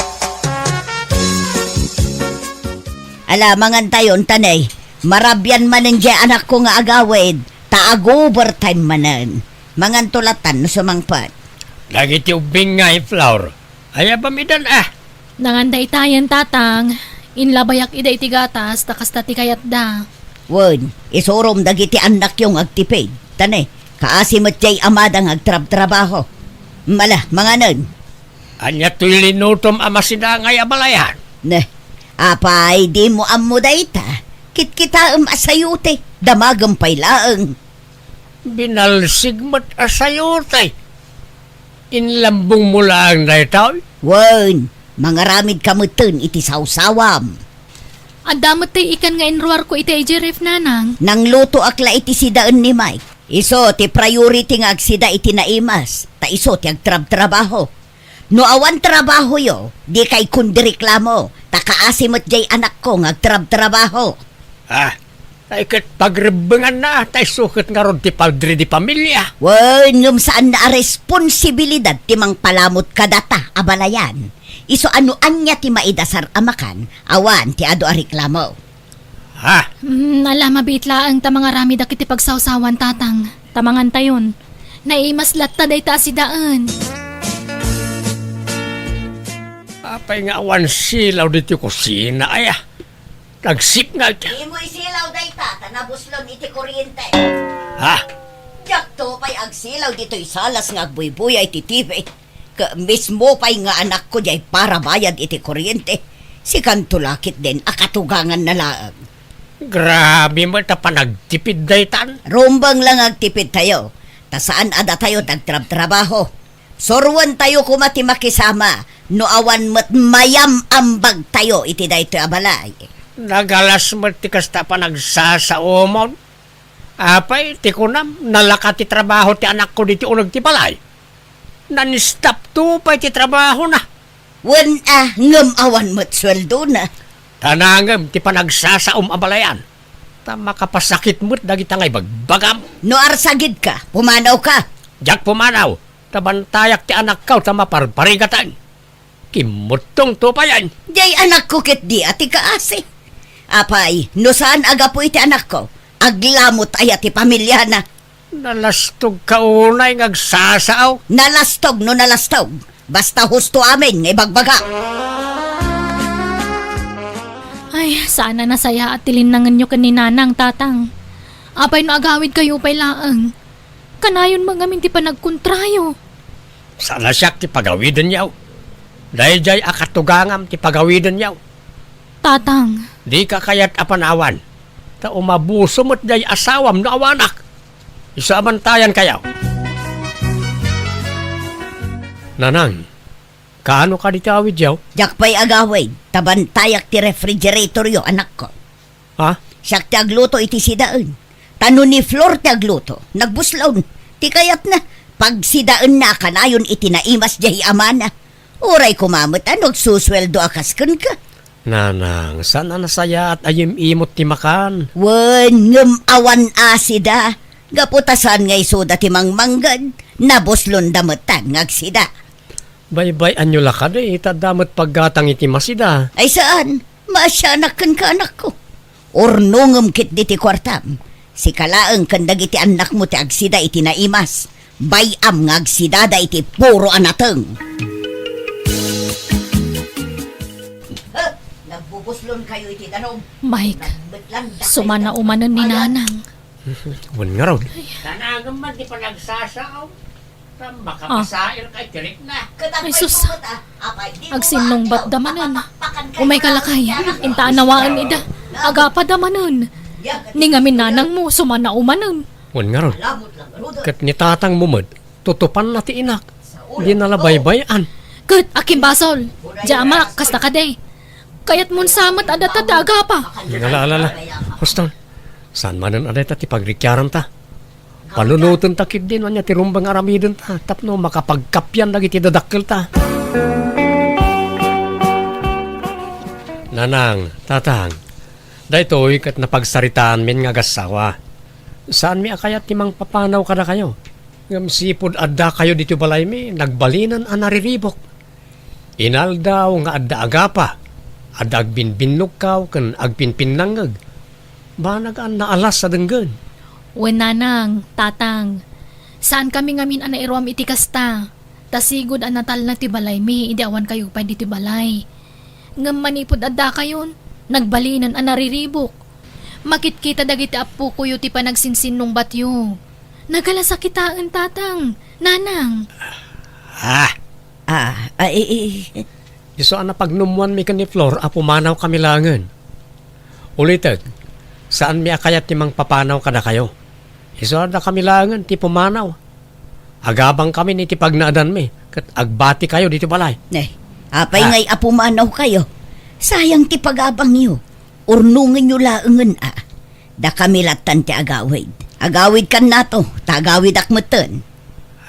Ala, mangantayon, ta ne, marabian manen diay anakko nga agawid, ta ag-overtime manen. Manganto latan no sumangpet. Dagiti ubbing ngay, Flor. Ayabam idan a. Nangan daytayen, Tatang. Inlabayak ida iti gatas, ta kasta ti kayatda. Wen, isurom dagiti annakyo nga agtipid. Ta ne, kaasi met diay amada nga agtrabtrabaho. Mala, manganen. Ania toy linutom a masidangay a balayan? Ne, apay, dimo ammo dayta? Kitkitaem a sayote, damagem pay laeng. Binalsig met a sayote. Inlambongmo laeng daytoy? Wen, mangaramidka metten iti sawsawam. Adda met ti ikan nga inruarko iti idiay ref, Nanang. Nanglutoak la iti sidaen ni Mike. Isu ti priority nga agsida iti naimas, ta isu ti agtrabtrabaho. No awan trabahoyo, dikay kundi reklamo, ta kaasi met diay anakko nga agtrabtrabaho. Ah, Tay ket pagrebbenganna, tay isu ket ngarud ti padre de pamilia. Wen, ngem saanna a responsibilidad ti mangpalamut kadata a balayan. Isu a no ania ti maidasar a makan, awan ti adu a reklamo. Ha? Mm, ala, mabiit laeng ta mangaramid dagiti pagsawsawan, Tatang. Ta mangantayon. Naimas latta dayta a sidaen. Apay nga awan silaw ditoy kusina, aya? Nagsipnget. Imoy silaw dayta, ta nabuslon iti kuryente. Ha? Diakto pay agsilaw ditoy salas nga agbuybuya iti T V. Ket mismo pay nga anakko diay parabayad iti kuryente. Sikanto la ketdin a katuganganna laeng. Grabe met a panagtipid daytan. Rumbeng la nga agtipidtayo. Ta saan a datayo ti agtrabtrabaho. Suroentayo koma ti makisama no awan met mayam-ambagtayo iti daytoy a balay. Nagalas met ti kasta a panagsasaomon. Apay, ti kunam, nalaka ti trabaho ti anakko ditoy uneg ti balay. Nan-stop to pay ti trabahona. Wen a, ngem awan met sueldona. Ta nangem ti panagsasaom a balayan. Ta makapasakit met dagita nga ibagbagam. No arsagidka, pumanawka. Diak pumanaw, ta bantayak ti anakko ta maparparigatan. Kimmuttong to payen. Diay anakko ketdi a ti kaasi. Apay, no saan a gapu iti anakko, aglamut aya ti pamiliana? Nalastogka unay nga agsasao. Nalastog no nalastog. Basta husto amin nga ibagbaga. Ay, saan a nasayaat ti linnangenyo ken ni Nanang, Tatang. Apay no agawidkayo pay laeng? Kanayon met ngamin ti panagkontrayo. Saan a siak ti pagawidenyo. Daydiay a katugangam ti pagawidenyo. Tatang. Dika kayat a panawan, ta umabuso met diay asawam no awanak. Isu a bantayankayo. Nanang, kaano kadi ti awidyo? Diak pay agawid, ta bantayak ti refrigeratoryo, anakko. Ha? Siak ti agluto iti sidaen. Ta no ni Flor ti agluto, nagbuslon. Ti kayatna, pagsidaenna a kanayon iti naimas diay amana. Uray koma met a no agsusueldo a kas kenka. Nanang, saan a nasayaat a yim-imot ti makan? Wen, ngem awan asida. Gapu ta saan nga isuda ti mangmangged, nabuslonda metten nga agsida. Baybay-anyo la kadi, ta adda met paggatang iti masida. Ay saan, maasianak kenka, anakko. Urnongem ketdi ti kuartam. Sika laeng ken dagiti annakmo ti agsida iti naimas. Bay-am nga agsidada iti puro a nateng. Huh, nagbubuslonkayo iti danum. Mike, sumanaomanen ni Nanang. Wen ngarud. Tanagem man ti panagsasao. Ah. Ay, sus. Agsinnungbatda manen. Umayka lakay, inta a nawaen ida. Agapada manen. Ni ngamin nanangmo, sumanaomanen. Wen ngarud. Ket ni tatangmo met, tutupanna ti inak. Dina la baybay-an. Ket, akin basol. Diay amak, kasta kadi. Kayatmon sa met a data ti agapa. Ala, ala, ala. Husto. Saan manen a dayta ti pagrikiaranta? Panunotenta ketdi no ania ti rumbeng a aramidenta tapno makapagkappia dagiti dadakkelta. Nanang, tatang, daytoy ket napagsaritaanmin nga agassawa. Saanmi a kayat ti mangpapanaw kadakayo. Ngem sipud addakayo ditoy balaymi, nagbalinen a nariribuk. Inaldaw nga adda agapa, adda agbinbinnugkaw ken agpinpinnangngeg. Banag a naalas a denggen. Wen nanang, tatang, saankami ngamin a nairuam iti kasta. Ta sigud a natalna ti balaymi idi awankayo pay ditoy balay. Ngem manipud addakayon, nagbalinen a nariribuk. Makitkita dagiti appokoyo ti panagsinsinnungbatyo. Nagalas a kitaen, tatang, nanang. Ah, Ah, ah, i-, i-, Isu a napagnummuanmi ken ni Flor a pumanawkami laengen. Ulitek, saanmi a kayat ti mangpapanaw kadakayo. Isu a dakami laengen ti pumanaw. Agabangkamin iti pagnaedanmi, ket agbatikayo ditoy balay. Eh, apay Ah. ngay a pumanawkayo? Sayang ti pagabangyo. Urnongenyo laengen a. Dakami lattan ti agawid. Agawidkannato, ta agawidak metten.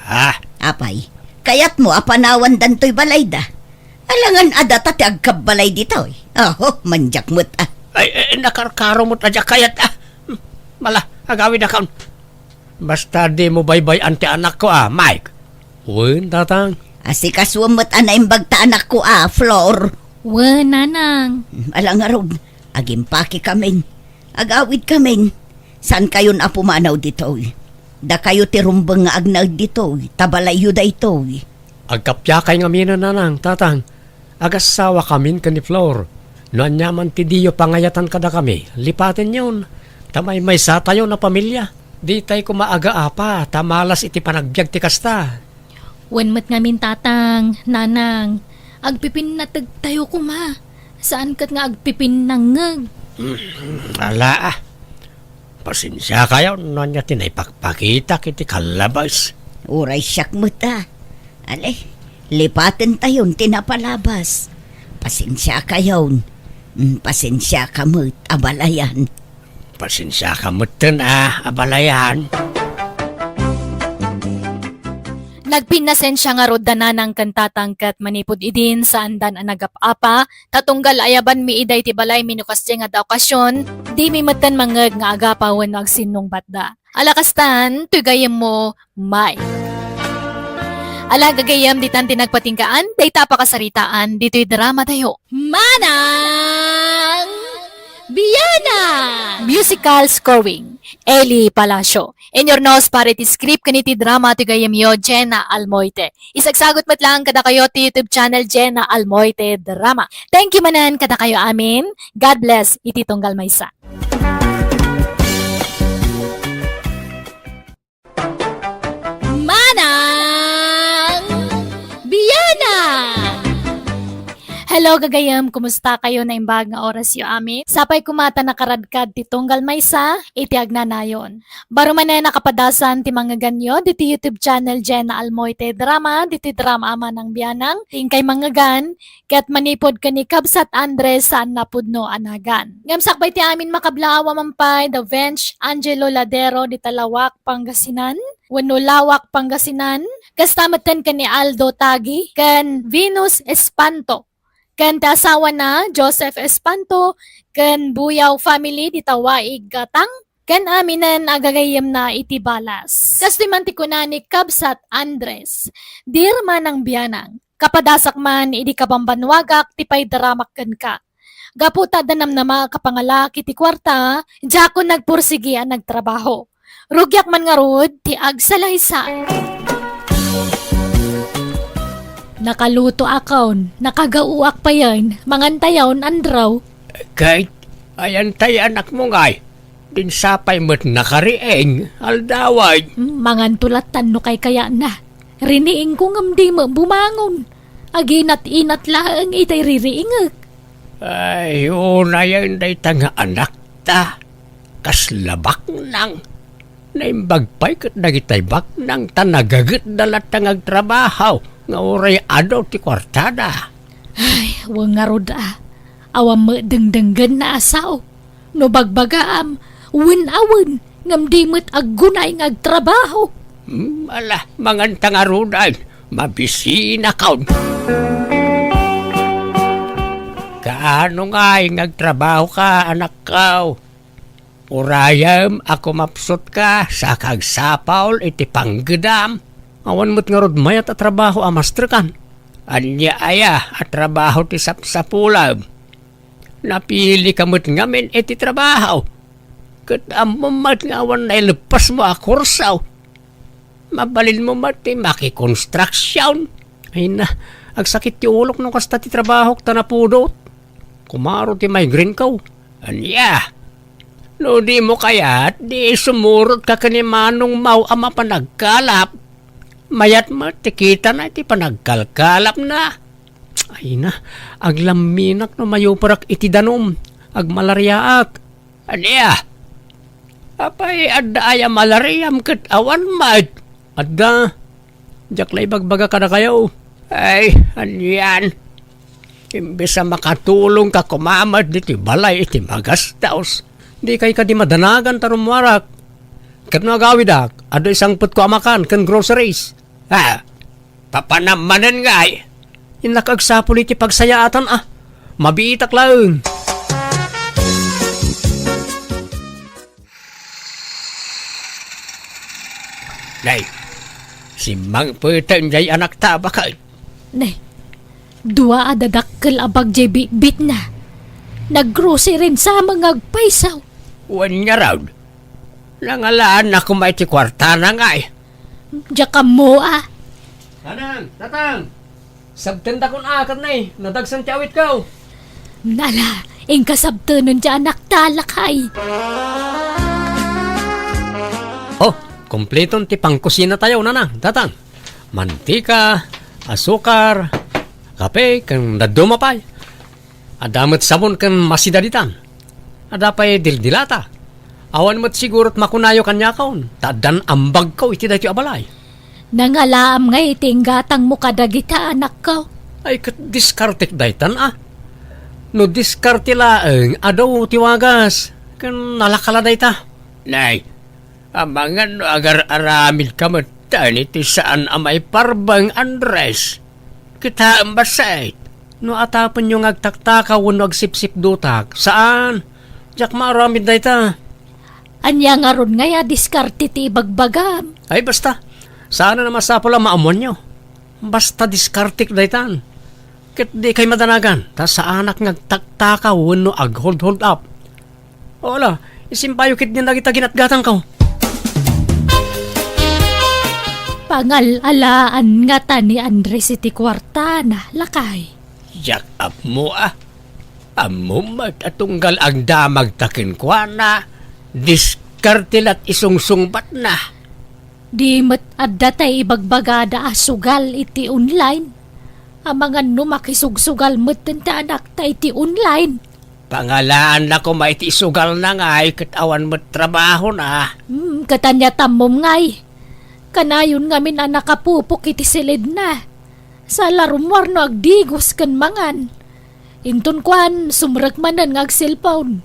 Ah. Apay, kayatmo a panawandan toy balayda? Alangan a data ti agkabbalay ditoy. Aho, mandiak met a. Ay, ay, nakarkaro met a diak kayat a. Ala, agawidakon. Basta dimo baybay-an ti anakko a, Mike. Wen, Tatang. Asikasuem met a naimbag ta anakko a, Flor. Wen, Nanang. Ala ngarud, agimpakekamin. Agawidkamin. Saankayon a pumanaw ditoy. Dakayo ti rumbeng nga agnaed ditoy, ta balayyo daytoy. Agkappiakay ngamin, Nanang, Tatang. Agassawakamin ken ni Flor. No aniaman ti diyo pangayatan kadakami, lipatenyon. Ta maymaysatayon a pamilia. Ditay koma agaapa ta malas iti panagbiag ti kasta. Wen met ngamin, Tatang, Nanang, agpipinnategtayo koma. Saan ket nga agpipinnangngeg. Hmm, ala, ah. Pasensiakayon no ania ti naipakpakitak iti kallabas. Uray siak met a. Ale, lipatentayon ti napalabas. Pasensiakayon. Mm, pasensiaka met, abalayan. Pasensiaka metten a, abalayan. Nagpinnasensia ngarud da Nanang ken Tatang ket manipud idin saandan a nagap-apa, ta tunggal ayabanmi idiay ti balaymi no kasdiay nga adda okasion, dimi metten mangngeg nga agapa wenno agsinnungbatda. Ala kastan, toy gayyemmo, Mike. Ala gagayyem, ditan ti nagpatinggaan dayta a pakasaritaan ditoy dramatayo. Manang Bianang! Musical scoring, Eli Palacio. In your nose, para iti script ken iti drama ti gayyemyo, Jenna Almoite. Isagsagut met laeng kadakayo ti YouTube channel, Jenna Almoite Drama. Thank you manen kadakayo amin. God bless iti tunggal maysa. Manang Bianang! Hello, gagayem. Kumusta kayo? Naimbag nga orasyo amin. Sapay koma ta nakaradkad ti tunggal maysa iti agnanayon. Baro manen a kapadasan ti mangngeganyo diti YouTube channel Jenna Almoite Drama, diti drama a Manang Bianang, ti inkay manngegan, ket manipud ken ni Kabsat Andres saan a pudno a nagan. Ngem sakbay ti amin makablaawam pay da Vench Angelo Ladero di Talawak, Pangasinan, wenno Lawak, Pangasinan, kasta metten ken ni Aldo Tagi ken Venus Espanto, ken ti asawana, Joseph Espanto, ken Buyaw family di Tawaig, Gatang, ken aminen a gagayyemna iti balas. Kastoy man ti kuna ni Kabsat Andres, Dear Manang Bianang, kapadasak man idi kabambannuagak ti paidaramak kenka. Gapu ta adda namnama a kapangalak iti kuarta, diakon nagpursigi a nagtrabaho. Rugiak man ngarud ti agsalaysay. Nakalutoakon, nakagaoak payen, mangantayon, Andrew. Ket, ayantayo anakmo ngay, din sapay met nakariing, aldawen. Hmm, manganto lattan no kaykayatna. Riniingko ngem di met bumangon. Aginat-inat laeng itay ririingek. Ay, unayen dayta nga anakta. Kasla baknang. Naimbag pay ket dagitay baknang ta nagagetda latta nga agtrabaho nga uray adu ti kuartada. Ay, wen ngarud a. Awan met dengdenggenna a sao. No bagbagaam, wen a wen, ngem di met aggunay nga agtrabaho. Hmm, ala, manganta ngaruden, mabisinakon. Kaano ngay nga agtrabahoka, anakko? Urayem a kumapsutka, saka agsapul iti panggedam. Awan met ngarud mayat a trabaho a masterkan. Ania aya a trabaho ti sapsapulem? Napilika met ngamin iti trabaho. Ket ammom met nga awan naileppesmo a kurso. Mabalinmo met ti makikonstruksion. Ay na, agsakit ti ulok no kasta ti trabahok ta napudot. Kumaro ti migraine ko. Ania? No dimo kayat, di sumurotka ken ni Manong Mau a mapan agkalap. Mayat met ti kitana iti panagkalkalapna. Ay na, aglamminak no mayuparak iti danum. Agmalariaak. Ania? Apay, adda aya malariam ket awan met? Adda. Diak la ibagbaga kadakayo. Ay, anian? Imbes a makatulongka koma met ditoy balay iti magastos, dikay kadi madanagan ta rummuarak. Ket no agawidak, adda isangpetko a makan ken groceries. Ha? Papanam manen ngay? Innak agsapul iti pagsayaatan a. Mabiitak laeng. Nay, simmangpeten jay anakta a baket. Nay, dua a dadakkel a bag jay bitbitna. Naggrocery sama nga agpayso. Wen ngarud, nangalaan na koma iti kuartana ngay. Diak ammo a. Nanang, tatang, sabtendakon a ket nay, nadagsen ti awitko. Nala, inka sabtenen ti anakta, lakay. Oh, kompleton ti pangkusinatayo, nanang, tatang. Mantika, asukar, kape, ken dadduma pay. Adda met sabon ken masida ditan. Adda pay dildilata. Awan met sigurot makunayo kaniakon, ta addan ambagko iti daytoy a balay. Nangalaam ngay iti inggatangmo kadagita anakko. Ay, ket diskartek daytan a. No diskarte laeng, adu ti wagas. Ken nalaka la dayta. Nay, amangan no agar-aramidka met iti saan a maiparbeng, Andres. Kitaem bassit. No atapenyo nga agtaktakaw wenno agsipsipdutak, saan. Diak maaramid dayta. Ania ngarud ngay a diskarte ti ibagbagam? Ay, basta. Saan a masapul a maammoanyo. Basta diskartek daytan. Ket dikay madanagan, ta saanak nga agtaktakaw wenno ag-hold-hold up. O ala, isimbayo ketdin dagita ginatgatangko. Pangal-alaan ngata ni Andres iti kuartana, lakay. Diak ammo a. Ammom met a tunggal agdamagta kenkuana, diskarte la't isungsungbatna. Di met adda tay ibagbagada a sugal iti online. Amangan no makisugsugal metten ti anakta iti online. Pangalaanna koma iti isugalna ngay ket awan met trabahona. Hmm, ket ania tammom ngay? Kanayon ngamin a nakapupok iti silidna. Sa la rummuar no agdigos ken mangan. Inton kuan, sumrek manen nga agselpon.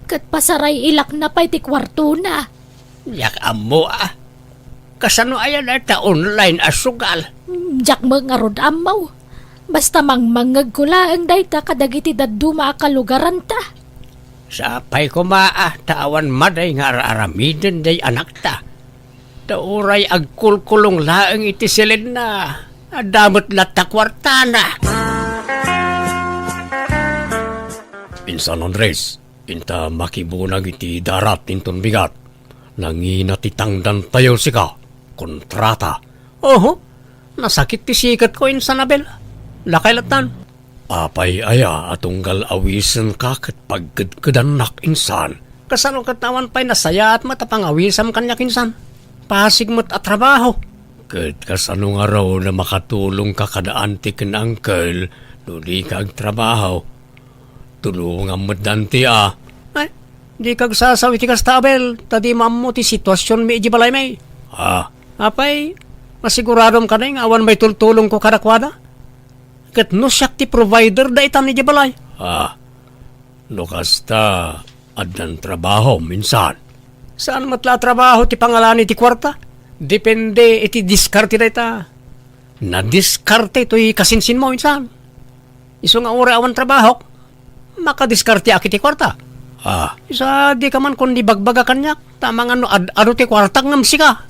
Ket pasaray-ilakna pay ti kuartona. Diak ammo a. Kasano aya dayta online a sugal? Hmm, diak met ngarud ammo. Basta mangmangngegko laeng dayta kadagiti dadduma a kalugaranta. Sapay koma a ta awan madi nga ar-aramiden day anakta. Ta uray agkulkulong laeng iti silinna, adda met latta kuartana. Insan Andres, inta makibunag iti darat inton bigat. Nangina ti tangdantayo sika, kontrata. Oho, nasakit ti siketko, Insan Abel. Lakay lattan. Apay aya a tunggal awisenka ket pagkedkedannak, Insan? Kasano ket awan pay nasayaat met a pangawisam kaniak, Insan? Pasig met a trabaho. Ket kasano ngarud a makatulongka kada anti ken angkel no dika agtrabaho? Tulongam met danti a. Ay, dika agsasaw iti kasta, Abel, ta dimo ammo ti situasionmi idiay balaymi. Ah. Apay, masiguradom kadi nga awan maitultulongko kadakuada? Ket no siak ti provider daytan idiay balay? Ah, no kasta, addan trabahom, Insan. Saan met la a trabaho ti pangalani ti kuarta? Depende iti diskarte dayta. Nadiskarte toy kasinsinmo, Insan. Isu nga uray awan trabahok, makadiskarteak iti kuarta. Ah, isu a dika man kundi bagbaga kaniak, ta amangan no ad-adu ti kuartak ngem sika.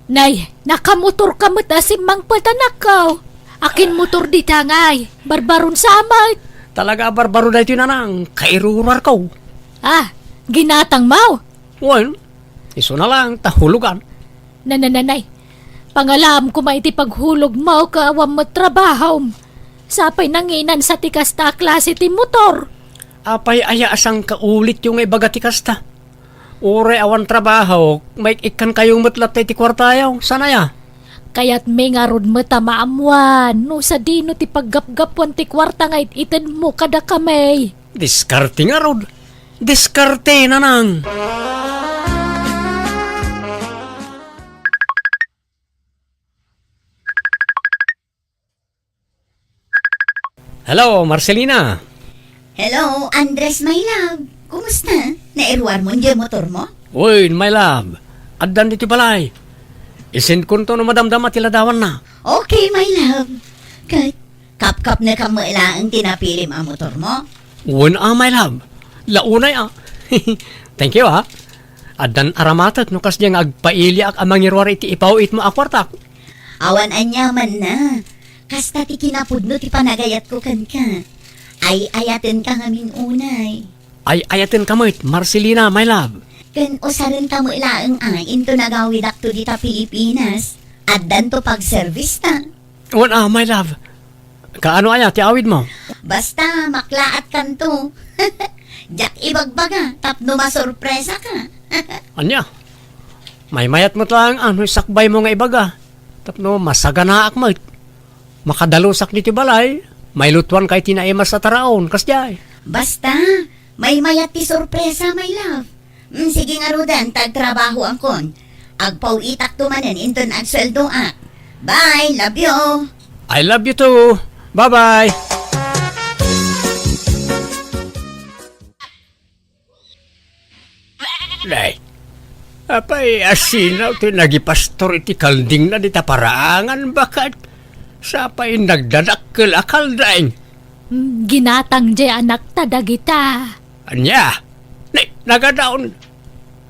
Nay, nakamotorka met a simmangpet, anakko. Akin motor dita ngay? Barbaron sa met. Talaga a barbaro daytoy, nanang, kairurarko. Ah, ginatangmo? Wen, isuna lang ta hulogan. Nanananay, pangalaam koma iti paghulogmo ket awan met trabahom. Sapay nanginan sa ti kasta a klase ti motor. Apay aya a sangkaulityo nga ibaga ti kasta? Uray awan trabaho, maik-ikkankayo met latta iti kuartayo. Saan aya? Kayatmi ngarud met a maammuan no sadino ti paggapgapuan ti kuarta nga it-itedmo kadakami. Diskarte ngarud. Diskarte, nanang. Hello, Marcelina. Hello, Andres, my love. Kumusta? Nairuarmo diay motormo? Uy, my love. Addan ditoy balay. Isendkonto no madamdama ti ladawanna. Okay, my love. Ket, kapkapnekam met laeng ti napilim a motormo? Wen a, my love. La unay a. Thank you, ha. Addan aramatek no kasdiay nga agpailiak a mangiruar iti ipaw-itmo a kuartak. Awan aniamanna. Kasta ti kinapudno ti panagayatko kenka. Ay-ayatenka ngamin unay. Ay-ayatenka met, Marcelina, my love. Ken usarenta met laeng a inton agawidakto dita Pilipinas. Addanto pagservista. Wen a, my love. Kaano aya ti awidmo? Basta, maklaatkanto. Diak ibagbaga, tapno masorpresaka. Ania? Maymayat met laeng a no isakbaymo nga ibaga. Tapno masaganaak met. Makadalusak ditoy balay, mailutuanka iti naimas a taraon, kasdiay. Basta, maymayat ti sorpresa, my love. Mm, sige ngaruden, ta agtrabahoankon. Agpaw-itakto manen inton agsueldoak. Bye, love you. I love you too. Bye-bye. Nay, apay, asino ti nagipastor iti kaldingna dita paraangan baket? Sapay nagdadakkel a kalding. Mm, ginatang jay anakta dagita. Ania? Nay, nagadaon.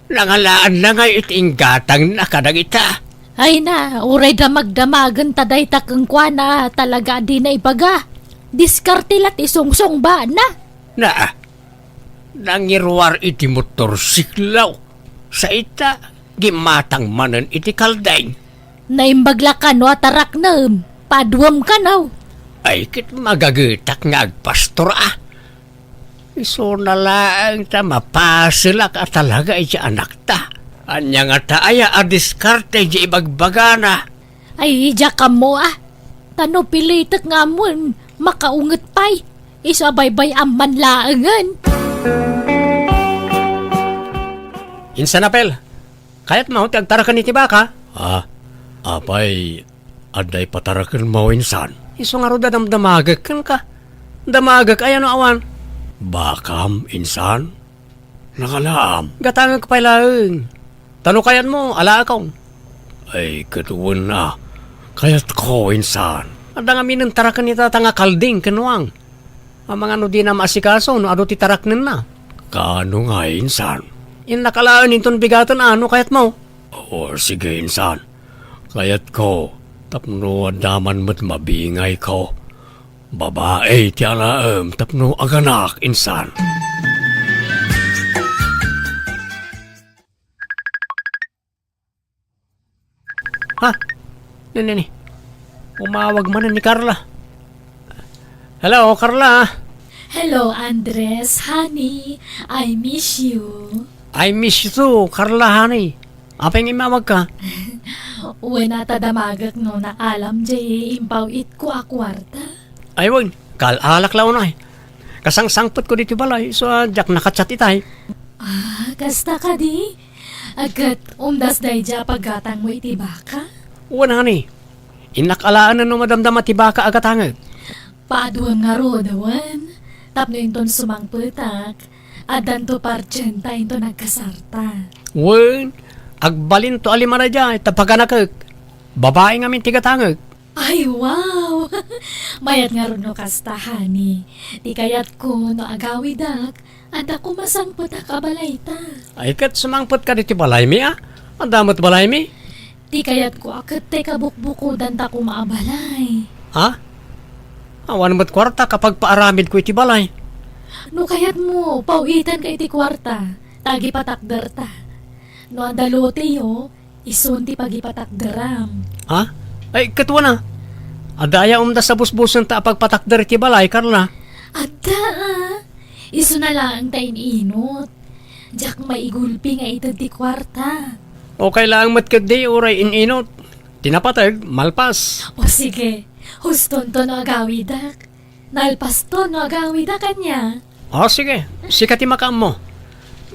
Nangalaanna ngay iti inggatangna kadagita. Ay na, uray damagdamagen ta dayta kenkuana talaga a dina ibaga. Diskarte la ti sungsungbana. Na, nangiruar iti motorsiklo. Sa ita, gimatang manen iti kalding. Naimbag la kano a taraknem, paduem kano. Ay, ket magagetak nga agpastor a. Isuna laeng ta mapaselak a talaga iti anakta. Ania ngata aya a diskarte iti ibagbagana? Ay, diak ammo a. Ta no pilitek nga ammoen, makaunget pay. Isu a baybay-am man laengen. Insan, Apel, kayatmo ti agtaraken iti baka? Ah, apay, adda ipatarakenmo, insan? Isu ngarud a damdamagek kenka. Damagek aya no awan? Bakam, insan? Nangalaam. Gatangek pay laeng. Ta no kayatmo, alaekon. Ay, ket wen a. Kayatko, insan. Adda ngamin intaraken ita ta nga kalding ken nuang. Amangan no dina maasikaso no adu ti taraknenna. Kaano nga, insan? Innak alaen inton bigaten a no kayatmo. O, sige, insan. Kayatko, tapno adda man met mabingayko. Babai ti alaem tapno aganak, insan. Ha? Nini, ni. Umawag man ni Carla. Hello, Carla. Hello, Andres, honey. I miss you. I miss you too, Carla, honey. Apay nga imawag ka? Wen a ta damagek no naalam jay impaw-itko a kuarta. Ay, wen. Kaal-alak la unay. Kasangsangpetko ditoy balay, so, ah, diak nakachat itay. Ah, kasta kadi? Ket umdas daydiay a paggatangmo iti baka? Wen, honey. Innak alaen no madamdama ti baka a gatangek. Paaduem ngarud, wen. Tapno inton sumangpetak, addanto partienta inton agkasarta. Wen, agbalinto a lima daydiay, ta paganakek. Babai ngamin ti gatangek. Ay, wow! Mayat ngarud no kasta, honey. Ti kayatko no agawidak, adda koma sangpetak a balayta. Ay, ket sumangpetka ditoy balaymi, a? Adda met balaymi? Ti kayatko a ket ti kabukbukodanta koma a balay. Ha? Awan met kuarta a pagpaaramidko iti balay. No kayatmo, paw-itanka iti kuarta, ta agipatakderta. No adda loteyo, isun ti pagipatakderam. Ha? Ay, ket wen a. Adda aya umdas a busbusenta a pagpatakder iti balay, Carla? Adda a. Isuna laeng ta in-inot. Diak maigulpi nga ited ti kuarta. Okay laeng met ketdi uray in-inot. Ti napateg, malpas. O sige, hustonto no agawidak. Nalpasto no agawidak ania? O sige, sika ti makaammo.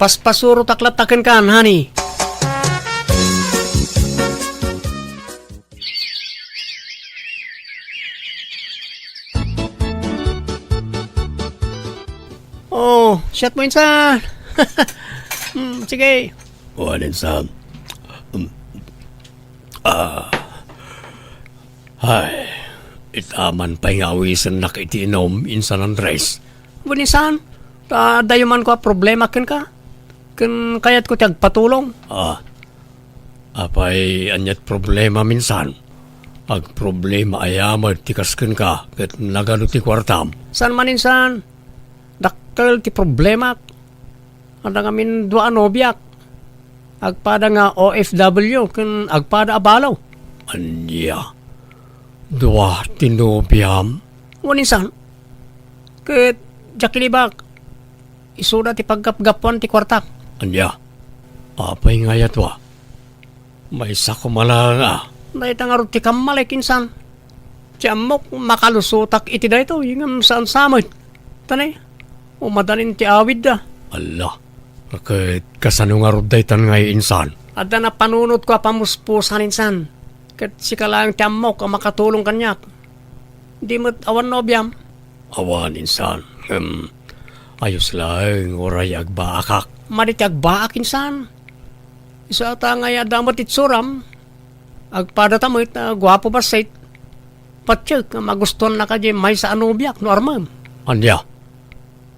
Paspasurotak latta kenka, honey. O, siatmo, insan. Hmm, sige. Wen, insan. Hmm. Ah. Ay, ita man pay nga awisennak iti inum, insan Andres. Wen insan, ta adda man kua problema kenka. Ken kayatko ti agpatulong. Ah, apay ania't problema minsan? Agproblema aya met ti kas kenka ket nagadu ti kuartam? Saan man insan, dakkel ti problemak. Adda ngamin dua a nobiak. Agpada nga O F W ken agpada a balo. Ania? Dua ti nobiam? Wen insan. Ket diak ilibak. Isuda ti paggapgapuan ti kuartak. Ania? Apay nga aya dua? Maysa koma laeng a. Dayta ngarud ti kammalik insan. Ti ammok, makalusotak iti daytoy, ngem saan sa met. Tani, umadanin ti awidda. Alla, ket kasano ngarud daytan ngay insan? Adda napanunotko a pamuspusan insan. Ket sika laeng ti ammok a makatulong kaniak. Di met awan nobiam? Awan insan. Ngem, ayos laeng uray agbaakak. Madi ti agbaak insan. Isu ata ngay adda met itsuram. Agpadata met a guapo bassit. Patiek nga magustuannaka diay maysa a nobiak no armem. Ania?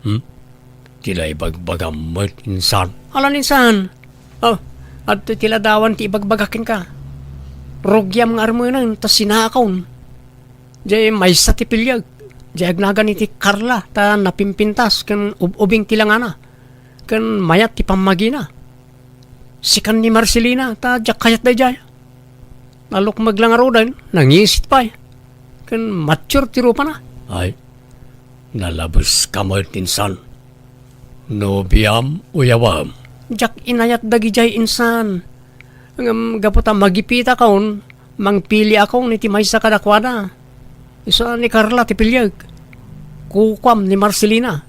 Hmm? Ti la ibagbagam met insan? Alan insan. Oh, adtoy ti ladawan ti ibagbaga kenka. Rugiam nga armenen ta sinaakon. Diay maysa ti piliek. Diay agnagan iti Carla ta napimpintas ken ub-ubing ti langana. Ken mayat ti pammagina. Sikan ni Marcelina ta diak kayat daydiay. Nalukmeg la ngaruden, nangisit pay. Ken mature ti rupana. Ay, nalabeska met insan. Nobiam, uyawam. Diak inayat dagidiay insan. Ngem gapu ta magipitakon, mangpiliakon iti maysa kadakuada. Isu a ni Carla ti piliek. Kukuam ni Marcelina.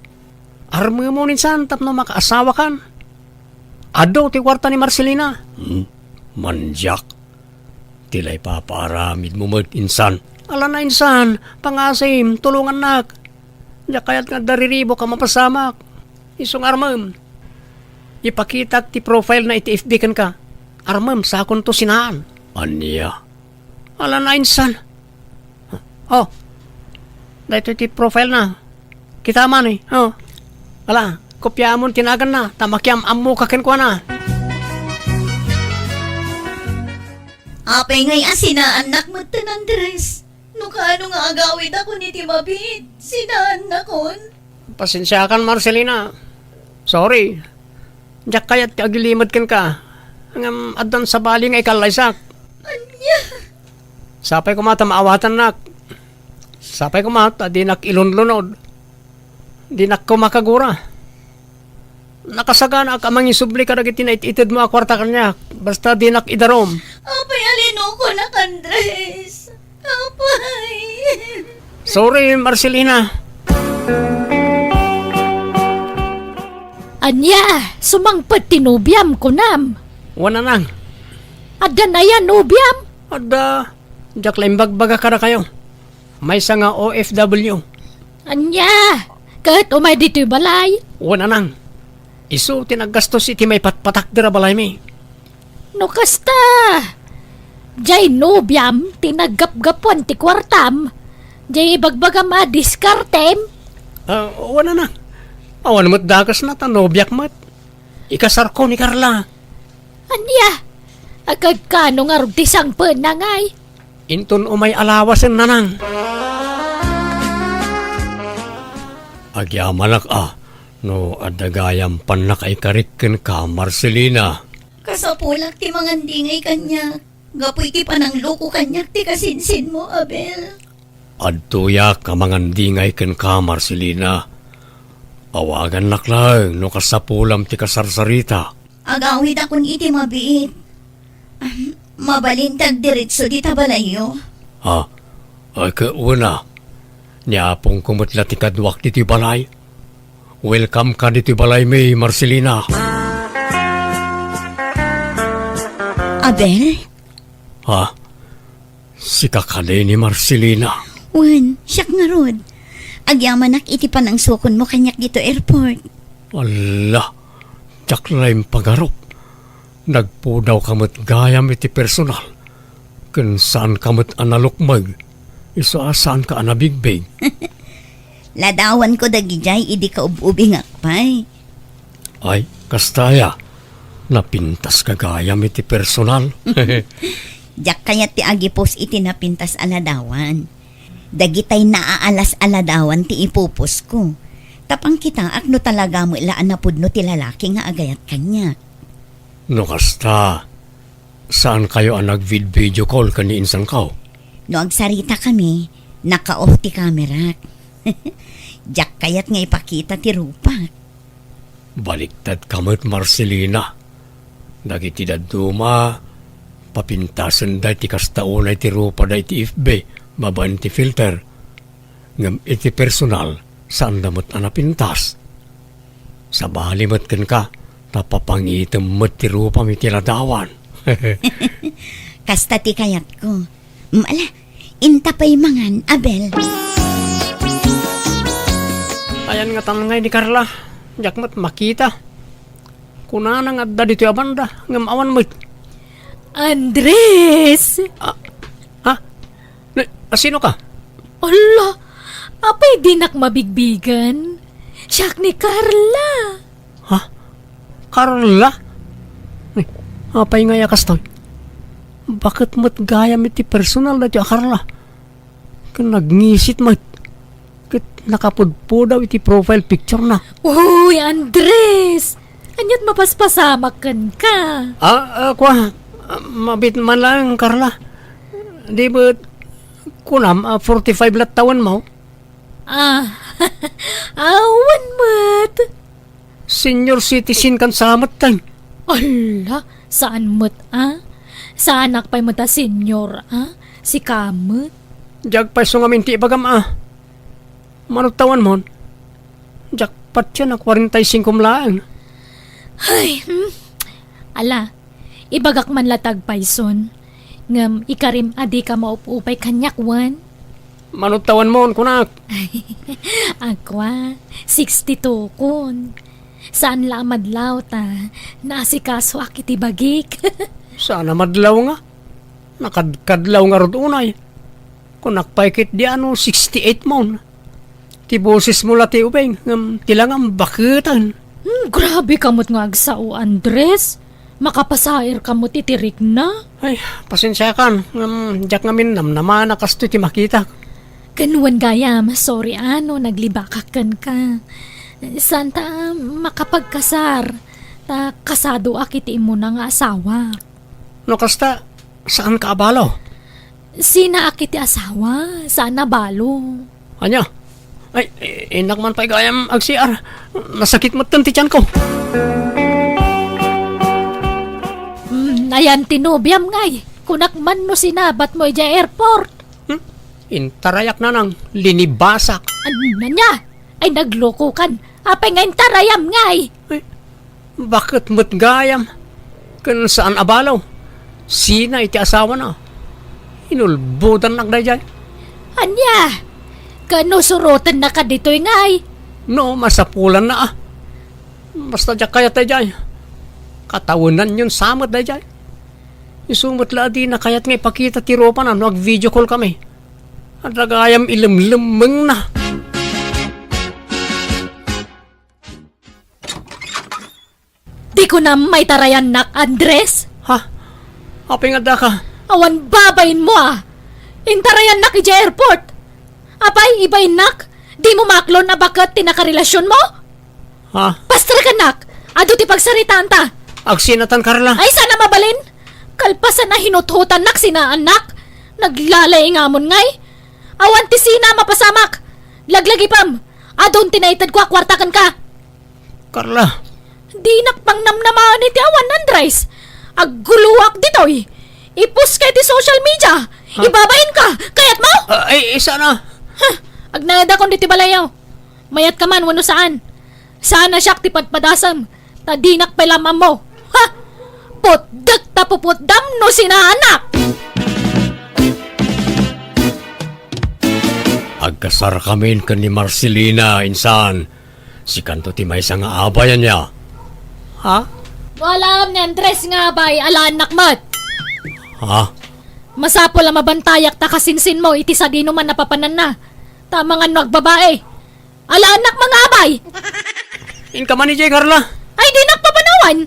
Armemon insan tapno makaasawakan. Adu ti kuarta ni Marcelina. Hmm, mandiak. Ti la ipapaaramidmo met insan. Alanna insan, pangasim, tulongannak. Diak kayat nga adda riribuk a mapasamak. Isu nga armem. Ipakitak ti profile na iti F B kenka. Armem, sakonto sinaan. Ania? Alanna insan. Oh. Daytoy ti profile na. Kita man eh. Oh. Ala, kopyaamon ti naganna, ta makiam-ammoka kenkuana. Apay ngay a sinaannak metten, Andres? No kaano nga agawidakon iti mabiit, sinaannakon? Pasensiakan, Marcelina. Sorry. Diak kayat ti agilimed kenka. Ngem addan sabali nga ikallaysak. Ania? Sapay koma ta maawatannak. Sapay koma ta dinak ilunlunod. Dinak koma kagura. Nakasaganaak a mangisubli kadagiti nait-itedmo a kuarta kaniak, basta dinak idarum. Apay a linokonak, Andres? Apay. Sorry, Marcelina. Ania, sumangpet ti nobiam, kunam? Wen, nanang. Adda aya nobiam? Adda. Diak la imbagbaga kadakayo. Maysa nga O F W. Ania? Ket umay ditoy balay? Wen, nanang. Isu ti naggastos iti maipatpatakder a balaymi. No kasta, diay nobiam ti naggapgapuan ti kuartam, diay ibagbagam a diskartem? Ah, wen, nanang. Awan met dakesna ta nobiak met. Ikasarko ni Carla. Ania? Agkano ngarud ti sangpetna ngay? Inton umay a lawasen, nanang. Agyamanak a, no adda gayam pannakaikarik kenka, Marcelina. Kasapulak ti mangandingay kaniak, gapu iti panangloko kaniak ti kasinsinmo, Abel. Adtoyak a mangandingay kenka, Marcelina. Awagannak laeng no kasapulam ti kasarsarita. Agawidakon iti mabiit. Ahem, mabalin ti agdiretso dita balayyo. Ha? Ay, ket wen a. Ni apongko met la ti kaduak ditoy balay. Welcome ka ditoy balaymi, Marcelina. Abel? Ha? Sika kadi ni Marcelina? Wen, siak ngarud. Agyamanak iti panangsukonmo kaniak ditoy airport. Alla, diak la impagarup. Nagpudawka met gayam iti personal. Ken saanka met a nalukmeg. Isu a saanka a nabigbig. Ladawanko dagidiay idi kaub-ubingak pay. Ay, kasta aya. Napintaska gayam iti personal. Diak kayat ti agipos iti napintas a ladawan. Dagitay naaalas a ladawan ti ipuposko. Ta pangkitaak no talaga met la a napudno ti lalaki nga agayat kaniak. No kasta, saankayo a nag-vid-video call ken ni insanko? No agsaritakami, naka-off ti kamerak. Diak kayat nga ipakita ti rupak. Baliktadka met, Marcelina. Dagiti dadduma, papintasenda iti kasta unay ti rupada iti F B babaen ti filter. Ngem iti personal, saanda met a napintas. Sabali met kenka, ta papangitem met ti rupam iti ladawan. Kasta ti kayatko. Mm, ala, inta pay mangan, Abel. Ayan nga tan ngay ni Carla, diak met makita. Kunana nga adda ditoy a banda, ngem awan met. Andres! Ah, ha? Ne, a, sino ka? Ala, apay dinak mabigbigan? Siak ni Carla. Ha? Carla? Ay, apay nga ya kastoy? Baket met gayam iti personal daytoy a Carla? Ken nagngisit met. Ket nakapudpudaw iti profile picture na. Uy, Andres! Ania't mapaspasamak kenka? Ah, ah, kwa, ah, mabit man lang, Carla. Di ba, kunam, ah, forty-five lat tawen mo? Ah, awan met. Senior citizen kan sa met, tay. Ala, saan met, ah? Saanak pay met a senior, ah? Sika met? Diak pay isu ngamin ti ibagam, ah. Mano tawen mon? Diak patien a kwarenta y singko laeng. Ay, hmm. Ala, ibagak man la ti agpayson, ngem ikarim a dika maupupay kaniak wen? Mano tawen mon, kunak? Akwa, sixty-two kon. Saan la a madlaw ta naasikasoak iti bagik. Saan a madlaw nga? Nakadkadlaw ngarud unay. Kunak pay ket di ano, sixty-eight mon. Ti boses mo la ti ubing, ngem ti langam baketen. Hmm, grabe ka met nga agsao, Andres. Makapasair ka met iti rikna. Ay, pasensiakan, ngem diak ngamin namnama a kastoy ti makitak. Ken wen gayam, sorry a no naglibakak kenka. Saan ta makapagkasar, ta kasadoak iti immuna nga asawa. No kasta, saanka a balo? Sinaak iti asawa, saan a balo. Ania? Ay, i-, innak man pay gayam ag-C R. Nasakit metten ti tianko. Hmm, ayan ti nobiam ngay. Kunak man no sinabat mo idiay airport. Hmm? Intarayak nanang, linibasak. An-, ania? Ay, naglokokan. Apay nga intarayam ngay? Ay, baket met gayam? Ken saan a balo? Sina iti asawana? Inulbodannak daydiay. Ania? Ken no surotennaka ditoy ngay? No, masapulanna a. Basta diak kayat daydiay. Katawenanyon sa met daydiay. Isu met la a dina kayat nga ipakita ti rupana no ag-video call kami. Adda gayam ilemlemmengna. Di ko na maitarayannak, Andres. Ha? Apay nga addaka? Awan babainmo a. Intarayannak idiay airport. Apay, ibainnak? Di mo maklon a baket ti nakarelasionmo? Ha? Pastrakannak! Adu ti pagsaritaanta! Agsinatan, Carla. Ay, saan a mabalin? Kalpasan a hinuthutannak sinaannak, naglalaingamon ngay. Awan ti sina a mapasamak. Laglagipem. Adun ti naitedko a kuarta kenka. Carla. Dinak pangnamnamaen iti awan, Andres. Agguloak ditoy. Ipost ka iti social media. Ha? Ibabain ka. Kayat mo? Ah, ay, ay, saan a. Huh. Agnayadakon ditoy balayaw. Mayat ka man wenno saan. Saan a siak ti padpadasem, ta dinak pay la maammo. Ha? Putdek ta puputdam no sinaannak! Agkasarkamin ken ni Marcelina, insan. Sikanto ti maysa nga abay, ania? Ha? No alaem ni Andres nga abay, alaennak met. Ha? Masapul a mabantayak ta kasinsinmo iti sadino man a papananna. Ta amangan no agbabae. Alaennak mangabay! Inka man idiay, Carla. Ay, dinak papanawan!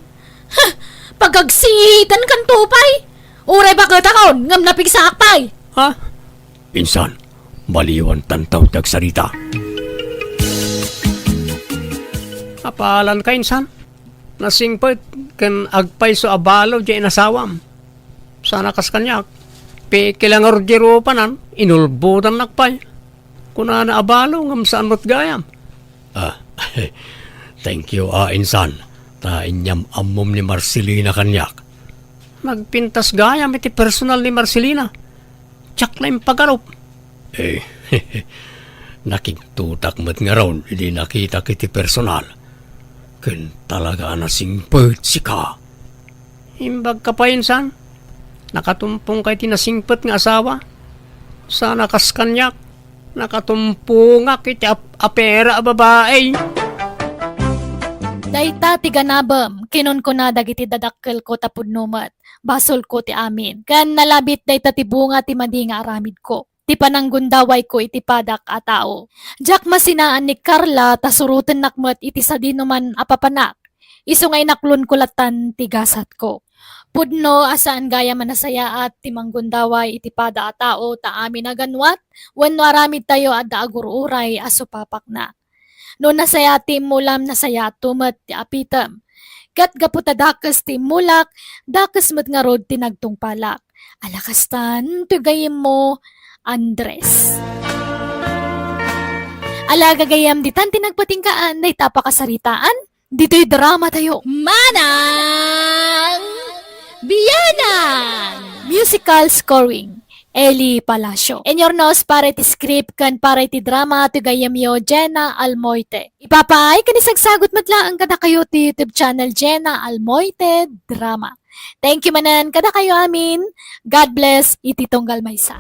Huh! Pagagsiitan kanto pay! Uray baketakon, ngem napigsaak pay! Ha? Insan, maliwan tantaw ti agsarita. Apalan ka, insan? Nasingpet ken agpayso a balo diay inasawam. Sana kas kaniak. Pikila ngarud diay rupanan, inulbodannak pay. Kunana a balo ngem saan met gayam. Ah, thank you, ah, insan. Ta inyam-ammom ni Marcelina kaniak. Nagpintas gayam iti personal ni Marcelina. Diak la impagarup. Eh, nakigtutak met ngarud idi nakitak iti personal. Ken talaga a nasingpet sika. Imbag ka pay, insan? Nakatumpong ka iti nasingpet nga asawa? Sana kas kaniak, nakatumpongak iti ap-, apera a babai. Dayta ti ganabem, kinunkuna dagiti dadakkelko tapudno met. Basolko ti amin. Ken nalabit dayta ti bunga ti madi nga aramidko. Ti pananggundawayko iti padak a tao. Diak masinaan ni Carla ta surotennak met iti sadinoman a papanak. Isu nga inaklonko lattan ti gasatko. Pudno a saan gayam a nasayaat ti manggundaway iti pada a tao ta amin a ganwat wenno aramidtayo adda agur-uray a supapakna. No nasayaat ti immulam, nasayaatto met ti apitem. Ket gapu ta dakes ti immulak, dakes met ngarud ti nagtungpalak. Ala kastan, toy gayyemmo, Andres. Ala gagayyem, ditan ti nagpatinggaan dayta a pakasaritaan ditoy dramatayo. Manang Bianang! Musical scoring, Eli Palacio. Inyurnos para iti script ken para iti drama ti gayyemyo, Jenna Almoite. Ipapaay ken isagsagut met laeng kadakayo ti YouTube channel Jenna Almoite Drama. Thank you manen kadakayo amin. God bless iti tunggal maysa.